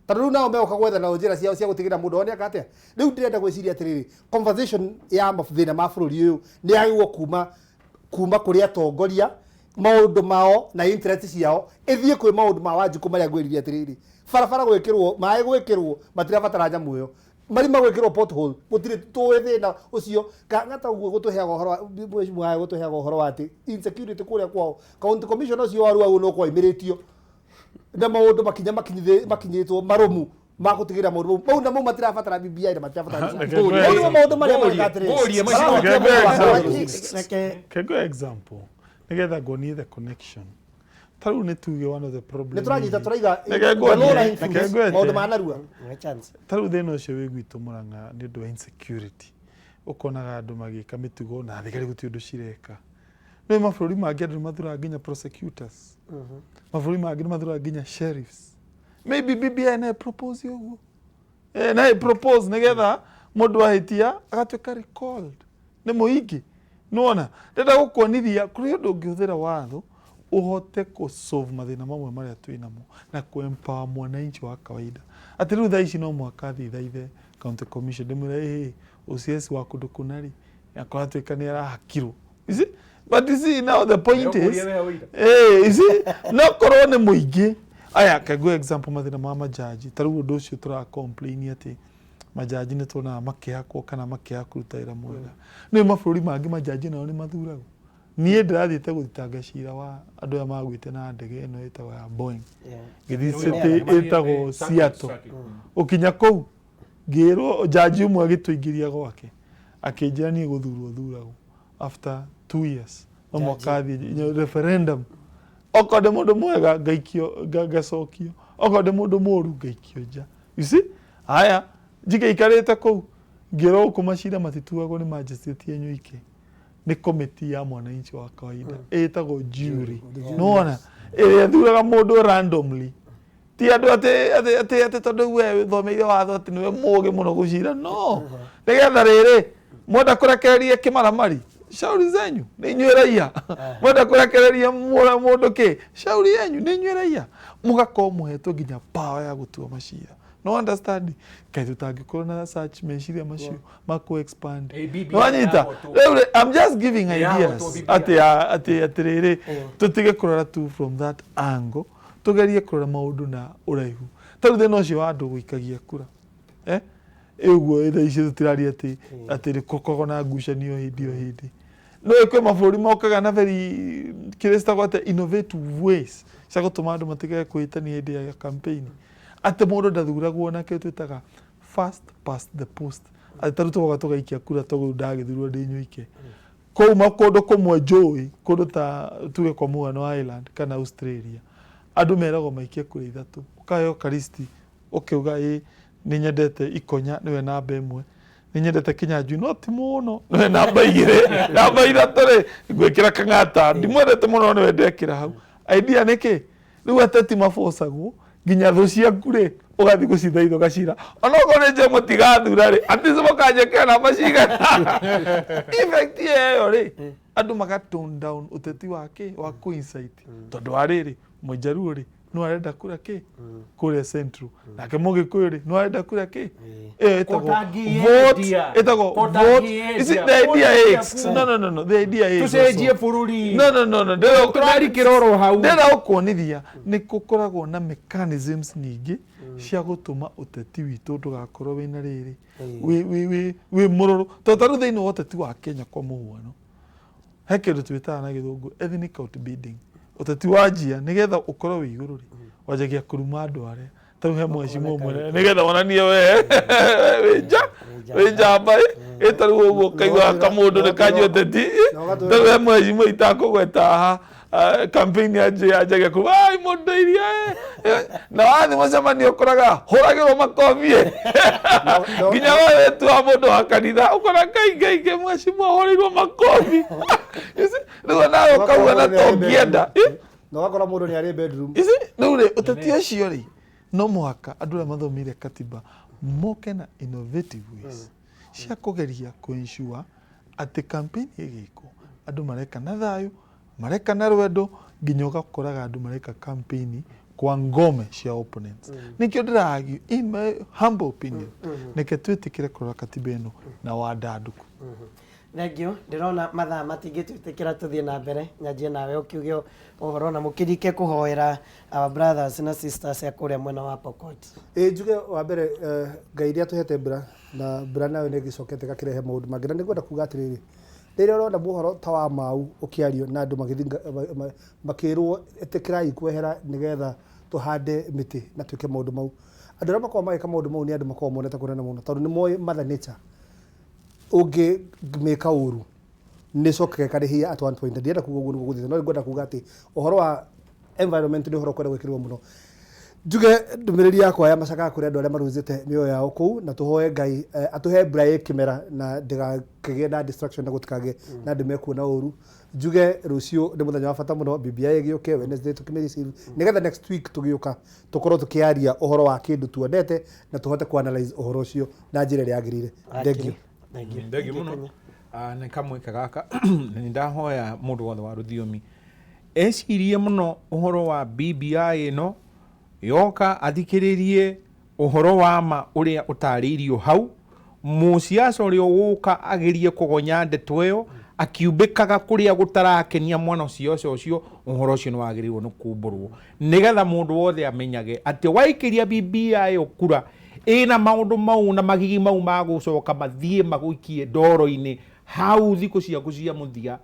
Tondũ rĩu nao megoka gwetha nao njĩra ciao cia gũtigĩrĩra mũndũ one aka atĩa. Rĩu ndĩrenda gwĩciria atĩrĩrĩ, conversation ya mathĩna ma bũrũri ũyũ nĩ yagĩrĩirwo kuma kũrĩ atongoria, maũndũ mao na interest ciao, ĩthiĩ kwĩ maũndũ ma Wanjikũ marĩa ngwĩrire atĩrĩrĩ, barabara gwĩkĩrwo, maĩ gwĩkĩrwo, matirabatara nyamũ ĩyo, marima gwĩkĩrwo, pothole gũtirĩ tũĩ thĩna ũcio. Kang'ata ũguo gũtũheaga ũhoro mheshimiwa gũtũheaga ũhoro wa atĩ insecurity kũrĩa kwao, county commissioner ũcio wa Ruaru no kwaimĩrĩtio na maũndũ makinya makinyĩtwo marũmu ma gũtigĩrĩra maũndũ mau na mau matirabatara BBI na matirabatara Reke mau ngwĩre nĩmo maũndũ marĩa mareka atĩrĩrĩ, Ngũrie, mheshimiwa. marahutia Reke mũndũ wa ngwĩre kawaida. Reke Can example nigetha nguonie the connection. Ta rĩu nĩ tuge one of the problem nĩ tũranyita tũraiga Reke the nguonie, low lying reke fruits, ngwete. maũndũ ma narua. Nĩ chance. Ta rĩu thĩna ũcio wĩ gwitũ Mũrang'a nĩ ũndũ wa insecurity, ũkonaga andũ magĩka mĩtugo na thigari gũtirĩ ũndũ cireka. Nĩ mabũrũri mangĩ andũ nĩ mathuraga nginya prosecutors, mabũrũri mangĩ nĩ mathuraga nginya sheriffs. Maybe BBI no propose ũguo, no propose nĩgetha mũndũ ahĩtia agatuĩka recalled nĩ mũingĩ. Nĩwona ndĩrenda gũkuonithia kũrĩ ũndũ ũngĩhũthĩra watho ũhote kũ solve mathĩna mamwe marĩa twĩ namo na kũ empower mwananchi wa kawaida, atĩ rĩu thaa ici no mũhaka thiĩ thaithe county commission ndĩmwĩre, ĩhĩ, OCS wa kũndũ kũna rĩ, akorwo atuĩka nĩ arahakirwo. You see? But you see now the point is, you see, no korwo nĩ mũingĩ aya kaigua example mathĩna ma majaji. Ta rĩu ũndũ ũcio tũra complain atĩ majaji nĩ tuonaga makĩhakwo kana makĩaga kũruta wĩra mwega, nĩ mabũrũri mangĩ majaji nao nĩ mathuragwo. Niĩ ndĩrathiĩte gũthitanga cira wa andũ aya magwĩte na ndege ĩno ĩtagwo ya Boeing, ngĩthiĩ city ĩtagwo Seattle. Ũkinya kũu ngĩrwo jaji ũmwe agĩtũingĩria gwake akĩnjĩra niĩ gũthurwo thuragwo after 2 years, no mwaka thiĩ referendum, okorwo ndĩ mũndũ mwega ngaikio ngacokio, okorwo ndĩ mũndũ mũru ngaikio nja. You see, haya njike ikarĩte kũu ngĩrwo gũkũ macira matituagwo nĩ magistrate yenyu ike. Nĩ komiti ya mwananchi wa kawaida ĩtagwo jury. Nĩwona ĩrĩa ĩthuraga mũndũ randomly, ti andũ atĩ tondũ we ũthomeire watho atĩ nĩwe mũgĩ mũno gũcira, no nĩgetha rĩrĩ mwenda kũrekereria kĩmaramari, shauri zenyu, nĩ inyuĩ raia. Mwenda kũrekereria mũndũ kĩ, shauri yenyu, nĩ inyuĩ raia. Mũgakorwo mũhetwo nginya power ya gũtua macira. No understand kaĩ tũtangĩkorwo na such meciria macio ma kũ expand. BBI Nĩwanyita? yahotwo. Rĩu rĩ, I'm just giving Yahotwo ideas BBI. atĩ atĩ atĩrĩrĩ, tũtige kũrora tu from that angle, tũgerie kũrora maũndũ na ũraihu. Ta rĩu thĩna ũcio wa andũ gũikagia kura, eh, ũguo thaa ici tũtiraria atĩ nĩ gũkoragwo na ngucanio hĩndĩ o hĩndĩ. No kwĩ mabũrũri mokaga na very kĩrĩa citagwo atĩ innovative ways cia gũtũma andũ matigage kũhĩtania hĩndĩ ya campaign, atĩ mũndũ ndathuragwo na kĩo twĩtaga first past the post, atĩ tarĩu tũgoka tũgaikia kura tondũ ndagĩthurwo ndĩ nyuike kũu kũndũ kũmwe njũĩ, kũndũ ta tuge kwa mũhano Ireland kana Australia, andũ meragwo maikie kura ithatũ, ũkaheo karisti ũkiuga ĩ nĩ nyendete Ikonya nĩwe namba 1, nĩ nyendete Kinyanjui no ti mũno nĩwe namba 2, namba 3 rĩ ngwĩkĩra Kang'ata ndimwendete mũno nĩwe ndekĩra hau. Idea nĩ kĩ? Rĩu ateti mabocagwo nginya thũ ciaku rĩ ũgathiĩ gũcithaitha ũgacira onokorwo nĩ njũĩ mũtigathura rĩ atĩ mũkanjĩkĩra namba cigana. Effect ĩyo rĩ andũ maga tone down ũteti wa kĩ wa kũ incite, tondũ wa rĩrĩ mũnjaruo rĩ no arenda kura kĩ kũrĩa Central, nake mũgĩkũyũ rĩ no arenda kura kĩ ĩyo ĩtagwo vote, Kũtangĩendia. ĩtagwo vote. You see, the idea is, no, no, no, no, the idea is Tũcenjie bũrũri. No, no, no, no. Tũrarikĩra oro hau. Ndĩrenda gũkuonithia nĩ gũkoragwo na mechanisms nyingĩ cia gũtũma ũteti witũ ndũgakorwo wĩna rĩrĩ wĩ mũrũrũ, tondũ ta rĩu thĩinĩ wa ũteti wa Kenya kwa mũhuano he kĩndũ twĩtaga na gĩthũngũ ethnic outbidding. Ũteti wanjia nĩgetha ũkorwo wĩ igũrũ rĩ wanjagia kũruma andũ arĩa ta rĩu he mheshimiwa ũmwe nĩgetha wonanie we wĩ nja wĩ njamba ĩ ta rĩu ũguo ũkaigua kamũndũ nĩ kanjia ũteti. Ta rĩu he mheshimiwa itakũgweta haha, campaign yanjagia kuga ai mũndũ iria na wathiĩ mũcemanio ũkoraga hũragĩrwo makobi nginya we wetua mũndũ wa kanitha ũkora kaingĩ aingĩ mheshimiwa hũrĩirwo makobi. You see? Rĩu nawe ũkauga na tũngĩenda. Na ũgakora mũndũ nĩ arĩ bedroom. You see? Rĩu rĩ ũteti ũcio rĩ no mũhaka andũ arĩa mathomeire katiba moke na innovative ways cia kũgeria kũ-ensure atĩ campaign ĩgĩkwo andũ mareka na thayũ, mareka na rwendo, nginya ũgakoraga andũ mareka campaign kwa ngome cia opponents. Nĩkĩo ndĩra-argue, in my humble opinion, reke twĩtĩkĩre kũrora katiba ĩno na wandandũku. Thank you. Ndĩrona mathaa matingĩtwĩtĩkĩra tũthiĩ na mbere. Nyanjie nawe ũkiuge ũhoro na mũkĩrike kũhoera our brothers na sisters a kũrĩa mwena wa Pokot. Ĩ njuge wa mbere, Ngai nĩ atũhete mbura na mbura nayo nĩ ĩgĩcokete ĩgakĩrehe maũndũ mangĩ, na nĩngwenda kuga atĩrĩrĩ, rĩrĩa ũrona mohoro ta wa mau ũkĩario na andũ magĩthiĩ makĩrwo ĩtĩkĩrai kwehera nĩgetha tũhande mĩtĩ na twĩke maũndũ mau, andũ arĩa makoragwo magĩka maũndũ mau nĩ andũ makoragwo monete kũnene mũno, tondũ nĩ moĩ mother nature ũngĩmĩka ũru nĩ cokaga ĩkarĩhia at one point. Ndienda kuga ũguo nĩguo gũthiĩte, no ngwenda kuga atĩ ũhoro wa environment nĩ ũhoro ũkwenda gwĩkĩrĩrwo mũno. Njuge ndũmĩrĩri yakwa ya macakaya kũrĩ andũ arĩa maruzĩte mĩoyo yao kũu, na tũhoe Ngai atũhe mbura ĩ kĩmera na ndĩgakĩgĩe na destruction na gũtikagĩe na andũ mekuona ũru. Njuge rũciũ nĩ mũthenya wa bata mũno, BBI ĩgĩũke Wednesday tũkĩmĩ receive nĩgetha next week tũgĩũka tũkorwo tũkĩaria ũhoro wa kĩndũ tuonete na tũhote kũ analyze ũhoro ũcio na njĩra ĩrĩa yagĩrĩire. Thank you. Thank you. Thengiũ mũno. Nĩ kamweke gaka nĩ ndahoya mũndũ wothe wa rũthiomi ecirie mũno ũhoro wa BBI ĩno yoka, athikĩrĩrie ũhoro wa ma ũrĩa ũtarĩirio hau, mũciaca ũrĩa ũgũka agerie kũgonya ndeto ĩyo akiumbĩkaga kũrĩa gũtarakenia mwana ũcio ũcio ũcio, ũhoro ũcio nĩ wagĩrĩirwo nĩ kumbũrwo nĩgetha mũndũ wothe amenyage atĩ waikĩria BBI ĩyo kura ĩna maũndũ mau na magigi mau magũcoka mathiĩ magũikie ndoro-inĩ hau thikũ ciaku cia mũthia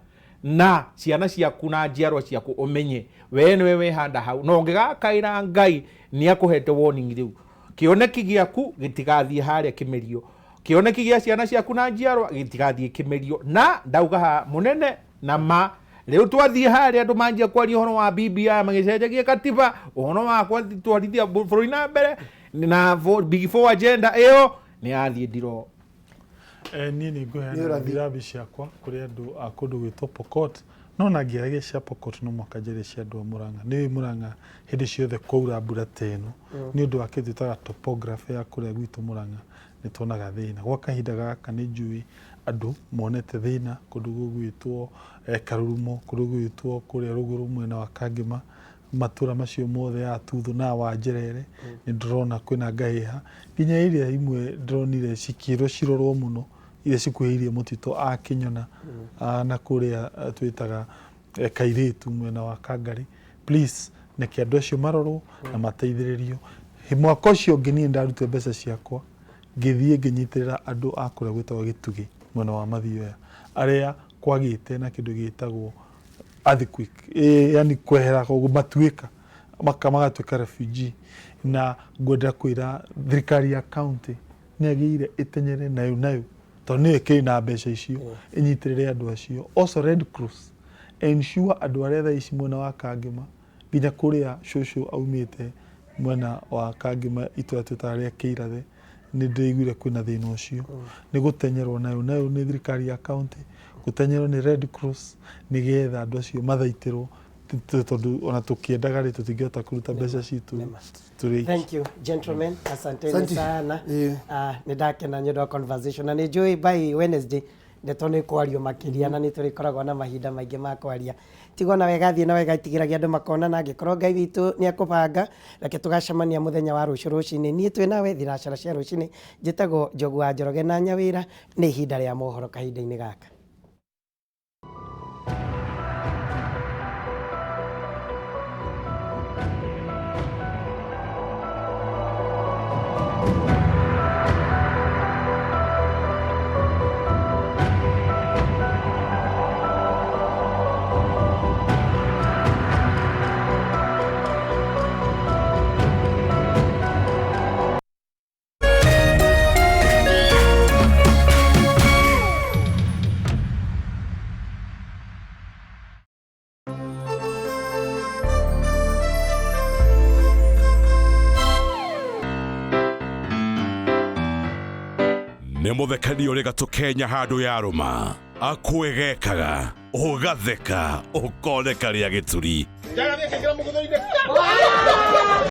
na ciana ciaku na njiarwa ciaku, ũmenye we nĩwe wehanda hau, na ũngĩgakaĩra Ngai nĩ akũhete warning. Rĩu kĩoneki gĩaku gĩtigathiĩ harĩa kĩmerio, kĩoneki gĩa ciana ciaku na njiarwa gĩtigathiĩ kĩmerio. Na ndauga ha mũnene na ma rĩu twathiĩ harĩa andũ manjia kwaria ũhoro wa BBI magĩcenjagia katiba, ũhoro wa twarithia bũrũri na mbere na big four agenda ĩyo nĩ yathiĩ ndiro. Niĩ nĩ Nĩ ngũheana ũrathi. rambirambi ciakwa kũrĩ andũ a kũndũ gwĩtwo Pokot, no na ngĩaragia cia Pokot no mũhaka njarie cia andũ a Murang'a. Nĩ ũĩ Murang'a hĩndĩ ciothe kwaura mbura ta ĩno nĩ ũndũ wa kĩndũ twĩtaga topography ya kũrĩa gwitũ Murang'a nĩ tuonaga thĩna. Gwa kahinda gaka nĩ njũĩ andũ monete thĩna kũndũ gũgwĩtwo Karurumo, kũndũ gũgwĩtwo kũrĩa rũgũrũ mwena wa Kangema, matũra macio mothe ya Tuthũ na Wanjerere nĩ ndĩrona kwĩna ngahĩha, nginya area imwe ndĩronire cikĩrwo cirorwo mũno iria cikuhĩrĩirie mũtitũ a Kĩnyona na kũrĩa twĩtaga Kairĩtu mwena wa Kangarĩ. Please neke andũ acio marorwo na mateithĩrĩrio. Mwaka ũcio ũngĩ niĩ ndarutire mbeca ciakwa ngĩthiĩ ngĩnyitĩrĩra andũ a kũrĩa gwĩtagwo Gĩtugĩ mwena wa Mathioya arĩa kwagĩte na kĩndũ gĩtagwo earthquake, yani kwehera matuĩka magatuĩka refugee. Na ngwenda kwĩra thirikari ya county nĩ yagĩrĩire ĩtenyere nayo nayo tondũ nĩyo ĩkĩrĩ na mbeca icio, ĩnyitĩrĩre andũ acio. Also Red Cross ensure andũ arĩa thaa ici mwena wa Kangema nginya kũrĩa cũcũ aumĩte mwena wa Kangema itũra twĩtaga rĩa Kĩirathe nĩ ndĩraiguire kwĩna thĩna ũcio, nĩ gũtenyerwo nayo nayo nĩ thirikari ya county, gũtenyerwo nĩ Red Cross nĩgetha andũ acio mathaitĩrwo, tondũ ona tũkĩendaga rĩ tũtingĩhota kũruta mbeca citũ tũrĩ aingĩ. Thank you gentlemen, asanteni Asante. sana. Yeah. Nĩ ndakena nĩ ũndũ wa conversation na nĩ njũĩ by Wednesday ndeto nĩ kwario makĩria na nĩ tũrĩkoragwo na mahinda maingĩ ma kwaria. Tigwo na wega, thiĩ na wega, itigĩragia andũ makonana. Angĩkorwo Ngai witũ nĩ akũbanga, reke tũgacemania mũthenya wa rũciũ rũcinĩ. Niĩ twĩ nawe thinacara cia rũcinĩ, njĩtagwo Njogu wa Njoroge na Nyawĩra. Nĩ ihinda rĩa mohoro kahinda-inĩ gaka. Nĩ mũthekania ũrĩ gatũ Kenya handũ ya rũma akwĩgekaga ũgatheka ũkoneka rĩa gĩturi. Njara gĩkĩra mũgũthũ-inĩ.